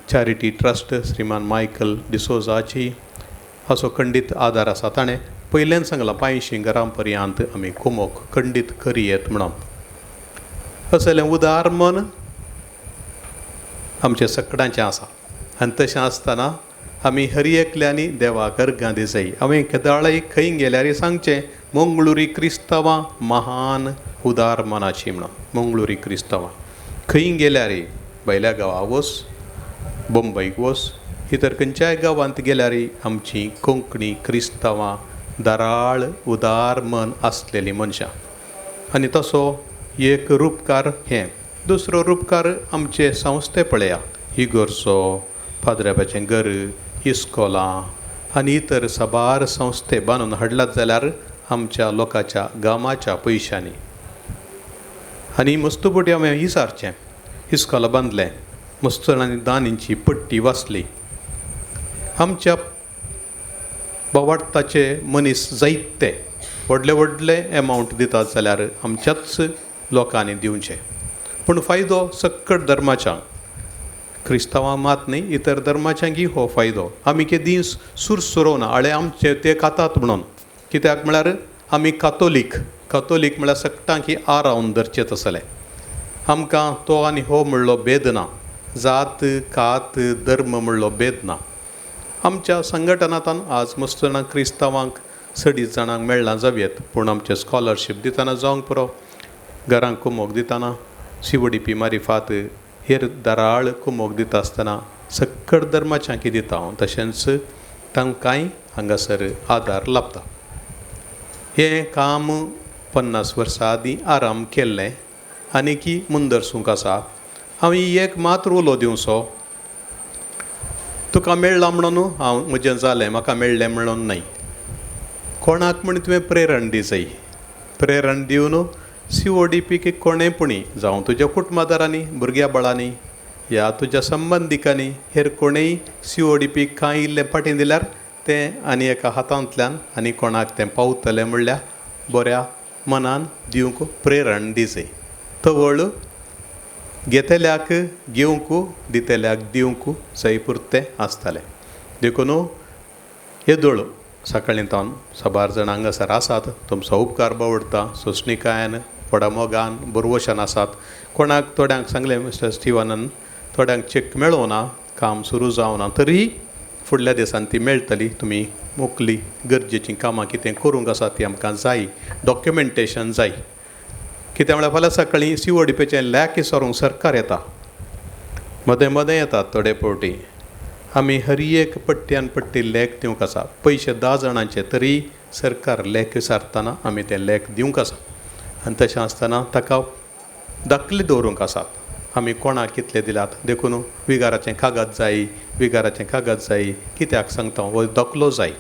चॅरिटी ट्रस्ट श्रीमान मायकल डिसोजाची असो खंडीत आदार आसा. ताणें पयल्यान सांगलां 85 घरां पर्यंत आमी कुमोक खंडीत करयेत म्हणून. असलें उदार मन आमचें सकडांचें आसा आनी तशें आसतना आमी हर एकल्यांनी देवाक अर्गां दिसय. हांवें केदाळय खंय गेल्यार सांगचें मंगळुरी क्रिस्तांवां महान उदार मनाची म्हणून. मंगळुरी क्रिस्तांवां खंय गेल्यार भायल्या गांवा वच, बंबईक वच, इतर खंयच्याय गांवांत गेल्यार आमची कोंकणी क्रिस्तांवां दराळ उदार मन आसलेलीं मनशां. आनी तसो एक रुपकार हें. दुसरो रुपकार आमचे संस्थे पळया, इगोर्जो, पाद्र्याबाचें घर, इस्कोलां आनी इतर साबार संस्थे बांदून हाडलात जाल्यार आमच्या लोकांच्या गामाच्या पयशांनी. आनी मस्त बोटी हांवें विचारचें इस्कोलां बांदलें, मस्त जाणांनी दानींची पट्टी वाचली, आमच्या बावाडताचे मनीस जायते व्हडले व्हडले एमावंट दितात जाल्यार आमच्याच लोकांनी दिवचें. पूण फायदो सक्कट धर्माच्या क्रिस्तांवां मात न्हय इतर धर्माच्यांकी हो फायदो. आमी केदीं सुरसुरोवना आळे आमचे ते खातात म्हणून. कित्याक म्हळ्यार आमी कातोलीक, कातोलीक म्हळ्यार सगटांकी आरावन धरचें तसलें. आमकां तो आनी हो म्हणलो भेद ना, जात कात धर्म म्हणलो भेद ना. आमच्या संघटनांतल्यान आज मस्त जाणांक क्रिस्तांवांक सडीत जाणांक मेळ्ळां जावयेत, पूण आमचें स्कॉलरशीप दितना जावंक पुरो, घरांक कुमोक दितना CODP मारिफात हेर दराळ कुमोक दिता आसतना सक्कड धर्माच्यांकी दिता हांव, तशेंच तांकांय हांगासर आदार लाभता. हें काम 50 वर्सां आदीं आराम केल्लें आनी की मुंदरसूंक आसा. हांव एक मात्र उलो दिवचो, तुका मेळ्ळां म्हणून हांव म्हजें जालें, म्हाका मेळ्ळें म्हणून न्हय. कोणाक म्हण तुवें प्रेरण दिसय, प्रेरण दिवन CODPक कोणें पुणी जावं तुज्या कुटुंबादारांनी, भुरग्या बाळांनी या तुज्या संबंदिकांनी हेर कोणेय CODP कांय इल्लें फाटीं दिल्यार तें आनी एका हातांतल्यान आनी कोणाक तें पावतलें म्हणल्यार बऱ्या मनान दिवंक प्रेरण दिसय. तवळ घेतल्याक घेवंक दितल्याक दिवंक जाय पुरतें आसतलें. देखून येदोळ सकाळीं तावन साबार जाणां हांगासर आसात, तुमचो उपकार बावडटा, सोंसणिकायेन व्हडा मोगान बरवशान आसात. कोणाक थोड्यांक सांगलें मिस्टर स्टिवनान, थोड्यांक चॅक मेळोना, काम सुरू जावना, तरी फुडल्या दिसान ती मेळटली. तुमी मोकली गरजेचीं कामां कितें करूंक आसा ती आमकां जाय, डॉक्युमेंटेशन जाय. कित्याक म्हळ्यार फाल्यां सकाळीं CODPचें लॅक विचारूंक सरकार येता, मदें मदें येतात थोडे फावटी. आमी हर एक पट्ट्यान पट्टी लेख दिवंक आसा, पयशे 10 जाणांचे तरी सरकार लेख विचारतना आमी ते लेख दिवंक आसा. आनी तशें आसतना ताका दाखले दवरूंक आसात आमी कोणाक कितले दिल्यात. देखून विगाराचें कागद जाय, विगाराचें कागद जाय, कित्याक सांगता हो दाखलो जाय,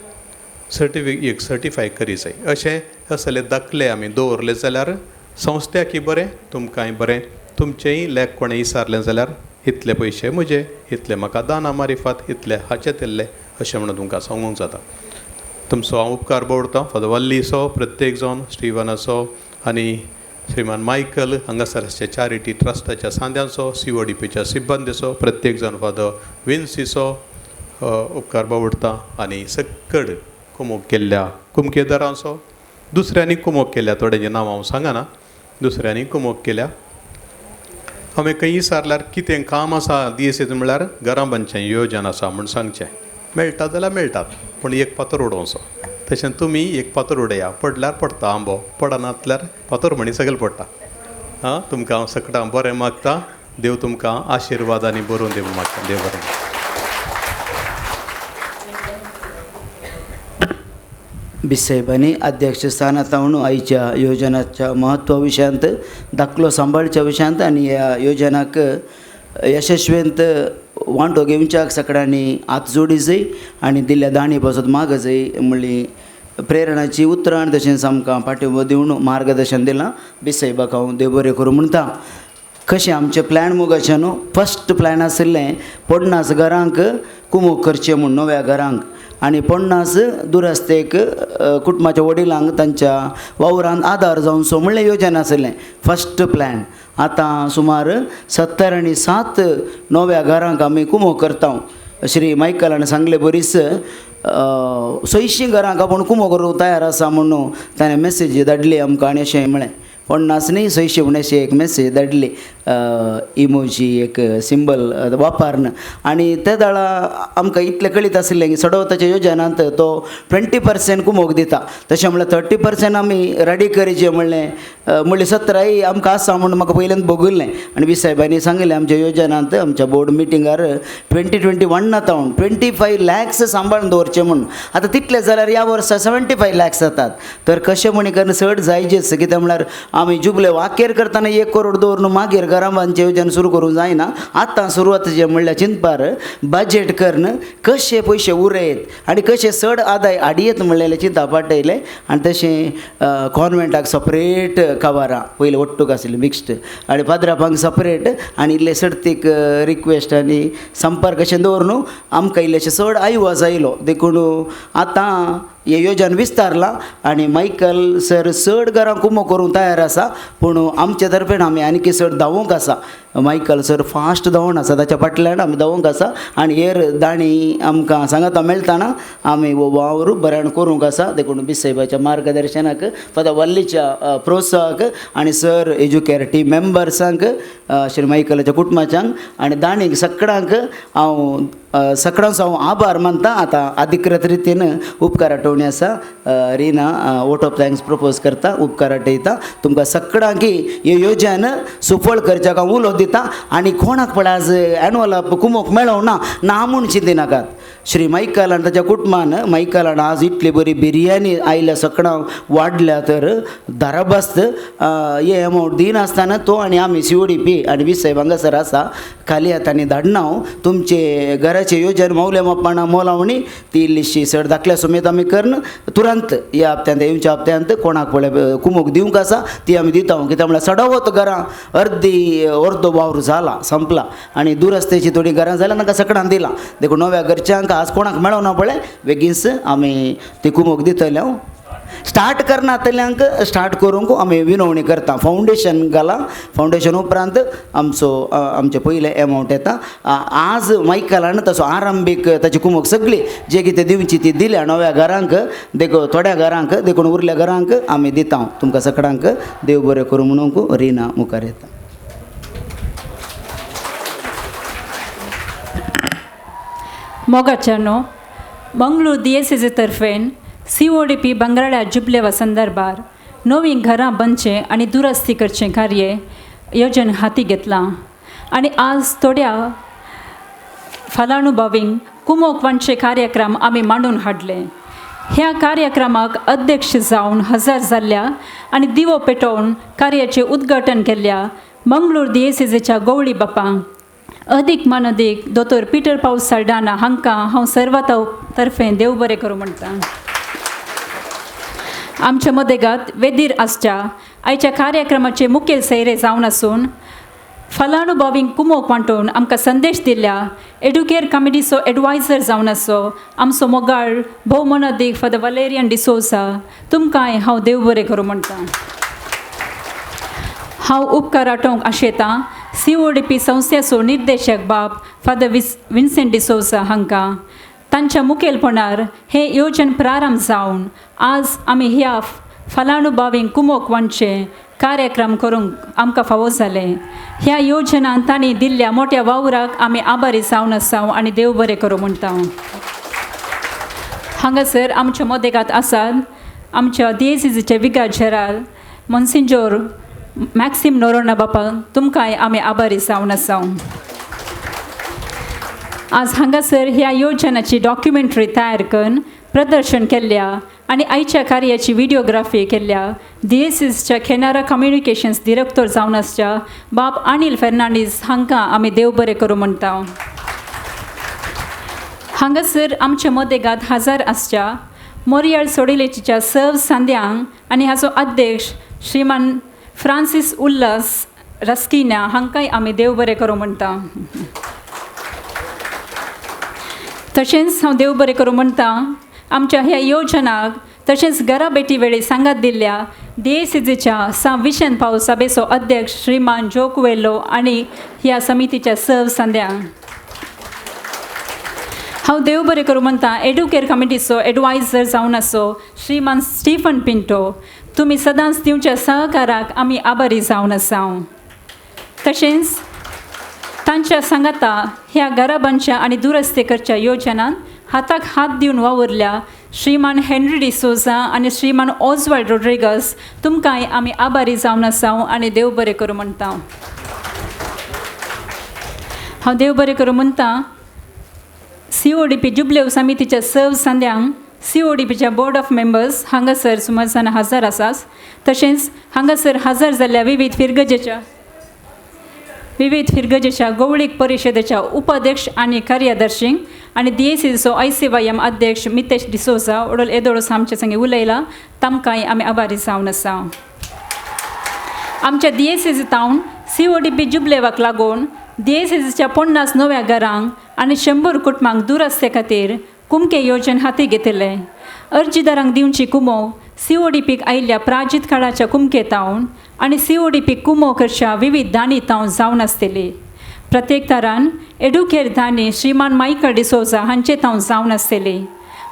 एक सर्टिफाय करी जाय. अशें असले दाखले आमी दवरले जाल्यार संस्थ्याकय बरें, तुमकांय बरें. तुमचेंय लेख कोणें विचारलें जाल्यार इतले पयशे म्हजे, इतले म्हाका दाना मारिफात, इतले हाचे दिल्ले अशें म्हणून तुमकां सांगूंक जाता. तुमचो हांव उपकार बावडटा, फादर वल्लीचो, प्रत्येक जावन स्टिवनाचो आनी श्रीमान मायकल हांगासर आसच्या चॅरिटी ट्रस्टाच्या सांद्यांचो, CODPच्या सिब्बंदीचो, प्रत्येक जावन फादर विन्सीचो, उपकार बावडटा आनी सक्कड कुमोक केल्ल्या कुमकेदारांचो दुसऱ्यांनी कुमोक केल्या थोड्यांचें नांव हांव सांगना दुसऱ्यांनी कुमोक केल्या. हांवें खंयी विचारल्यार कितें काम आसा दियेसीत म्हळ्यार घरां बांदचें योजन आसा म्हूण सांगचें मेळटा जाल्यार मेळटात पूण एक फातर उडोवचो तशें तुमी एक फातर उडया पडल्यार पडटा आंबो पडनातल्यार फातर म्हणी सगळें पडटा. आं तुमकां हांव सगळ्यांक बरें मागता देव तुमकां आशिर्वाद आनी बरोवन देव मागता देव बरें. बिस्साहेबांनी अध्यक्ष स्थानांत आयच्या योजनाच्या म्हत्व विशयांत दाखलो सांबाळच्या विशयांत आनी ह्या योजनाक यशस्वींत वांटो घेवच्याक सगळ्यांनी हात जोडी जाय आनी दिल्ल्या दाणी पासत माग जाय म्हणली प्रेरणाची उतरां आनी तशेंच आमकां पाठिंबो दिवन मार्गदर्शन दिलां. बिस्साहेबाक हांव देव बरें करूं म्हणटा. कशें आमचें प्लॅन मुगाचें न्हू फस्ट प्लॅन आशिल्लें 50 घरांक कुमोक करचें म्हूण नव्या घरांक आनी 50 दुरस्तेक कुटुंबाच्या वडिलांक तांच्या वावरान आदार जावचो म्हणलें योजना आशिल्लें फस्ट प्लॅन. आतां सुमार 77 नव्या घरांक आमी कुमोक करता. श्री मायकलान सांगले बरीच 600 घरांक आपूण कुमोक करूंक तयार आसा म्हणून ताणें मेसेज धाडली आमकां आनी अशें म्हळें 50 न्ही 600 म्हण अशें एक मेसेज धाडली इमोजी एक सिंबल वापरून. आनी ते दाळा आमकां इतलें कळीत आशिल्लें की सडवताच्या योजनांत तो 20% कुमोक दिता तशें म्हणल्यार 30% आमी रेडी करचें म्हणलें म्हणलें 17 आमकां आसा म्हूण म्हाका पयल्यान भोगिल्लें. आनी बी साहेबांनी सांगलें आमच्या योजनांत आमच्या बोर्ड मिटिंगार 2021 तावन 25 लॅक्स सांबाळून दवरचें म्हूण. आतां तितलें जाल्यार ह्या वर्सा 75 लॅक्स जातात. तर कशें म्हणी करून चड जायजेच कितें म्हळ्यार आमी जुबले वाकेर करतना 1 करोड दवरून मागीर घरां बांदचें योजन सुरू करूंक जायना. आतां सुरवात जें म्हणल्यार चिंतपार बजेट करून कशे पयशे उरयत आनी कशे चड आदाय हाडयेत म्हणलेलें चिंता पाटयलें. आनी तशें कॉन्वेंटाक सपरेट कवरां पयलीं ओट्टूक आशिल्लीं मिक्स्ड आनी पाद्रापांक सपरेट आनी इल्ले सर्तीक रिक्वेस्ट आनी संपर्क अशें दवर न्हू आमकां इल्लेशें चड आयवाज आयलो देखून आतां हे योजन विस्तारलां आनी मायकल सर चड घरां कुमो करूंक तयार आसा पूण आमचे तर्फेन आमी आनीक चड धांवूंक आसा. मायकल सर फास्ट धांवून आसा ताच्या फाटल्यान आमी धांवूंक आसा आनी हेर दाणी आमकां सांगाता मेळटाना आमी हो वावर बऱ्यान करूंक आसा. देखून बिस्साहेबाच्या मार्गदर्शनाक फादर वल्लीच्या प्रोत्साहक आनी सर एज्युकेर टीम मेंबर्सांक श्री मायकलाच्या कुटुंबाच्यांक आनी दाणीक सगळ्यांक हांव सगळ्यांचो हांव आभार मानता. आतां अधिकृत रितीन उपकार आठोवणी आसा Rina vote of thanks propose करता उपकार आठयता तुमकां सगळ्यांकी हे योजन सुफळ करच्याक हांव उलो दिता. आनी कोणाक पळय आज एनुअल कुमोक मेळोंक ना ना म्हूण चिंतिनाकात. श्री मायकल आनी ताच्या कुटुंबान मायकलान आज इतली बरी बिरयानी आयल्या सगळ्यां वाडल्या तर दाराबस्त हे अमावंट दिनासतना तो आनी आमी CODP आनी बिस्साहेब हांगासर आसा खाली हातांनी धाडना हांव तुमचे घराचे योजन मौल्या मापाणा मोलावणी ती इल्लीशी चड दाखल्या समेत आमी करून तुरंत ह्या हप्त्यांत येवच्या हप्त्यांत कोणाक पळय कुमोक दिवंक आसा ती आमी दिता. कित्याक म्हळ्यार सडवत घरां अर्दी अर्दो वावर जाला संपला आनी दुरस्तेची थोडीं घरां जाल्यार तांकां सगळ्यांक दिलां. देखून नव्या घरच्यांक आज कोणाक मेळोना पळय बेगीनच आमी ती कुमोक दितले. हांव स्टार्ट करनातल्यांक स्टार्ट करूंक आमी विनवणी करता. फावंडेशन घालां फावंडेशन उपरांत आमचो आमचें पयलें एमावंट येता. आज मायकलान तसो आरंभीक ताची कुमोक सगळी जे कितें दिवची ती दिल्या नव्या घरांक देखून थोड्या घरांक देखून उरल्या घरांक आमी दिता. तुमकां सगळ्यांक देव बरें करूं म्हणूंक रिना मुखार येता. मोगाच्यानो मंगळूर दियेसेजे तर्फेन CODP बंगराळ्या जुबलेवा संदर्भार नवीं घरां बांदचें आनी दुरस्ती करचें कार्य योजन हाती घेतलां आनी आज थोड्या फलानुभावींक कुमोक वांटचे कार्यक्रम आमी मांडून हाडले. ह्या कार्यक्रमाक अध्यक्ष जावन हजर जाल्ल्या आनी दिवो पेटोवन कार्याचें उद्घाटन केल्ल्या मंगळूर दियेसेजेच्या गवळी बापांक अदीक मानदीक दोतोर पिटर पावस साल्डाना हांकां हांव सर्वात तर्फे देव बरें करूं म्हणटा. आमच्या मदेगात वेदीर आसच्या आयच्या कार्यक्रमाचे मुखेल सैरे जावन आसून फलानुभावींक कुमोक वांटून आमकां संदेश दिल्ल्या एडुकेर कमिटीचो एडवायजर जावन आसो आमचो मोगाळ भोव मनदीक फादर वलेरियन डिसोजा तुमकांय हांव देव बरें करूं म्हणटा. हांव उपकार आठोवंक आशेतां CODP संस्थेचो निर्देशक बाब फादर विन्सेंट डिसोजा हांकां तांच्या मुखेलपणार हे योजन प्रारंभ जावन आज आमी ह्या फलानुभावींक कुमोक वांटचे कार्यक्रम करूंक आमकां फावो जालें. ह्या योजनान तांणी दिल्ल्या मोट्या वावराक आमी आभारी जावन आसा आनी देव बरें करूं म्हणटा. हांगासर आमच्या मदेगात आसात आमच्या दियेसीचे विगार जेराल मोन्सिंजोर मॅक्सिम नोरोना बापा, तुमकांय आमी आभारी जावन आसा. आज हांगासर ह्या योजनाची डॉक्युमेंटरी तयार करून प्रदर्शन केल्ल्या आनी आयच्या कार्याची व्हिडिओग्राफी केल्ल्या दियेसीसच्या खेनारा कम्युनिकेशन्स डिरेक्टर जावन आसच्या बाब अनिल फेर्नांडीस हांकां आमी देव बरें करूं म्हणटा. हांगासर आमच्या मदेगात हजर आसच्या मोरयाळ सोडिलेचीच्या सर्व सांद्यांक आनी हाचो अध्यक्ष श्रीमान फ्रांसीस उल्लास रस्किन्या हांकांय आमी देव बरें करूं म्हणटा. तशेंच हांव देव बरें करूं म्हणटा आमच्या ह्या योजनाक तशेंच घरा भेटी वेळी सांगात दिल्ल्या दियेसीच्या सां विशन पावस सभेचो अध्यक्ष श्रीमान जो कुवेल्लो आनी ह्या समितीच्या सर्व सांद्यांक हांव देव बरें करूं म्हणटा. एडुकेर कमिटीचो एडवायजर जावन आसो श्रीमान स्टीफन पिंटो, तुमी सदांच दिवच्या सहकाराक आमी आभारी जावन आसा. तशेंच तांच्या सांगाता ह्या घराबांच्या आनी दुरस्ते करच्या योजनान हाताक हात दिवन वावुरल्या श्रीमान हेनरी डिसोजा आनी श्रीमान ऑजवाल्ड रोड्रिगस, तुमकांय आमी आभारी जावन आसा आनी देव बरें करूं म्हणटा. हांव देव बरें करूं म्हणटा CODP जुबलेव समितीच्या सर्व सांद्यांक, CODPच्या बोर्ड ऑफ मेंबर्स हांगासर सुमार जाणां हजर आसात. तशेंच हांगासर हजर जाल्ल्या विविध फिरगजेच्या गौळीक परिशदेच्या उपाध्यक्ष आनी कार्यादर्शींक आनी दियेसीचो ICYM अध्यक्ष मितेश डिसोजा ओडोल एदोळोस आमचे संगे उलयला, तामकांय आमी आभारी जावन आसा. आमच्या दियेसीज तावन CODP जुबलेवाक लागून दियेसीच्या 50 नव्या घरांक आनी 100 कुटुंबांक दुरस्ते खातीर कुमके योजन हाती घेतिल्लें. अर्जीदारांक दिवची कुमो CODPक आयिल्ल्या प्राजीत काळाच्या कुमके तावन आनी CODP कुमो करच्या विविध दानी तावन जावन आसतली. प्रत्येक तरान एडुकेर दानी श्रीमान मायकल डिसोजा हांचे तावन जावन आसतली.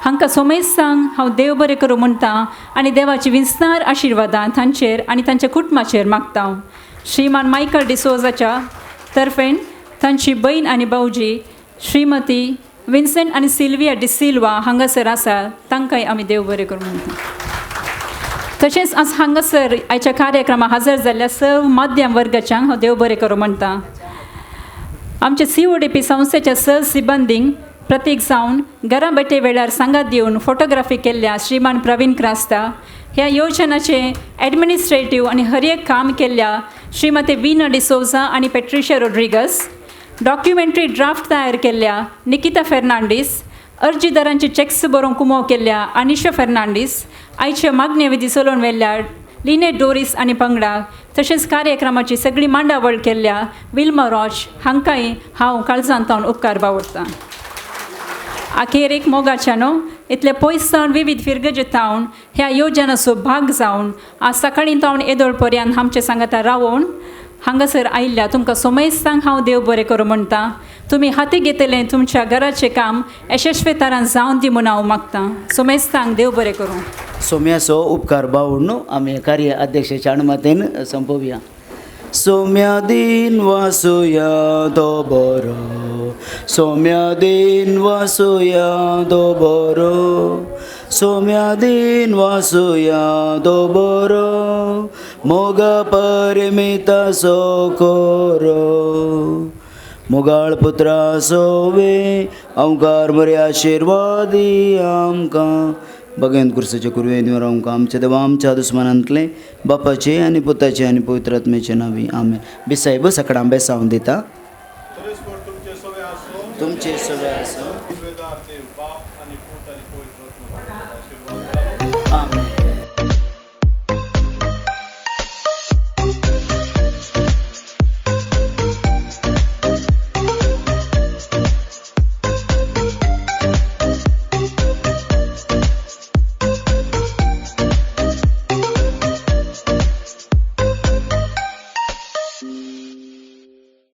हांकां सोमेस्तांक हांव देव बरें करूं म्हणटा आनी देवाची विस्तार आशिर्वादां तांचेर आनी तांच्या कुटुंबाचेर मागता. श्रीमान मायकल डिसोजाच्या तर्फेन तांची बयण आनी भावजी श्रीमती विन्सेंट आनी सिल्विया डिसिल्वा हांगासर आसा, तांकांय आमी देव बरें करूं म्हणटा. तशेंच आज हांगासर आयच्या कार्यक्रमाक हजर जाल्ल्या सर्व माध्यम वर्गाच्यांक हांव देव बरें करूं म्हणटा. आमच्या CODP संस्थेच्या सर्व सिबंदींक प्रतीक जावन घरा भेटे वेळार सांगात दिवन फोटोग्राफी केल्ल्या श्रीमान प्रवीण क्रास्ता, ह्या योजनाचे एडमिनिस्ट्रेटीव आनी हर एक काम केल्ल्या श्रीमती वीना डिसोजा आनी पेट्रिशिया रोड्रिगस, डॉक्युमेंटरी ड्राफ्ट तयार केल्ल्या निकिता फेर्नांडीस, अर्जीदारांचे चॅक्स बरोवंक कुमो केल्ल्या अनिशा फेर्नांडीस, आयच्या मागण्या विधी चलोवन व्हेल्ल्या लिने डोरीस आनी पंगडा, तशेंच कार्यक्रमाची सगळी मांडावळ केल्ल्या विल्मा रॉच हांकांय हांव काळजांत तावन उपकार बावडटा. अखेरेक मोगाच्या न्हू इतले पयस जावन विविध फिरगजे तावन ह्या योजनाचो भाग जावन आज सकाळीं तावन येदोळ पर्यंत आमचे सांगाता रावोन हांगासर आयिल्ल्या तुमकां सोमेस्तांक हांव देव बरें करूं म्हणटा. तुमी हाती घेतलें तुमच्या घराचें काम यशस्वी तरान जावन दी म्हूण हांव मागतां. सोमेस्तांक देव बरें करूं. सोम्याचो उपकार बावडून आमी कार्य अध्यक्षाच्या अनुमतीन संपोवया. सोम्या दिन वासुया तो बरो, सोम्या दिन वासुया तो बरो, सोम्या दिन वासुया तो बरो, मोगा परमिता सो कोरो. मोगाळ पुत्रा सोवे अंकार बरे आशिर्वादी आमकां. बगेन कुर्साचे कुरवे दिवन आमकां आमच्या देवा आमच्या दुस्मानांतले बापाचे आनी पुताचे आनी पवित्र आत्म्याचे नांवी आमेन. बिसायब सकाळ बेसावन दिता. तुमचे सगळे आसूं.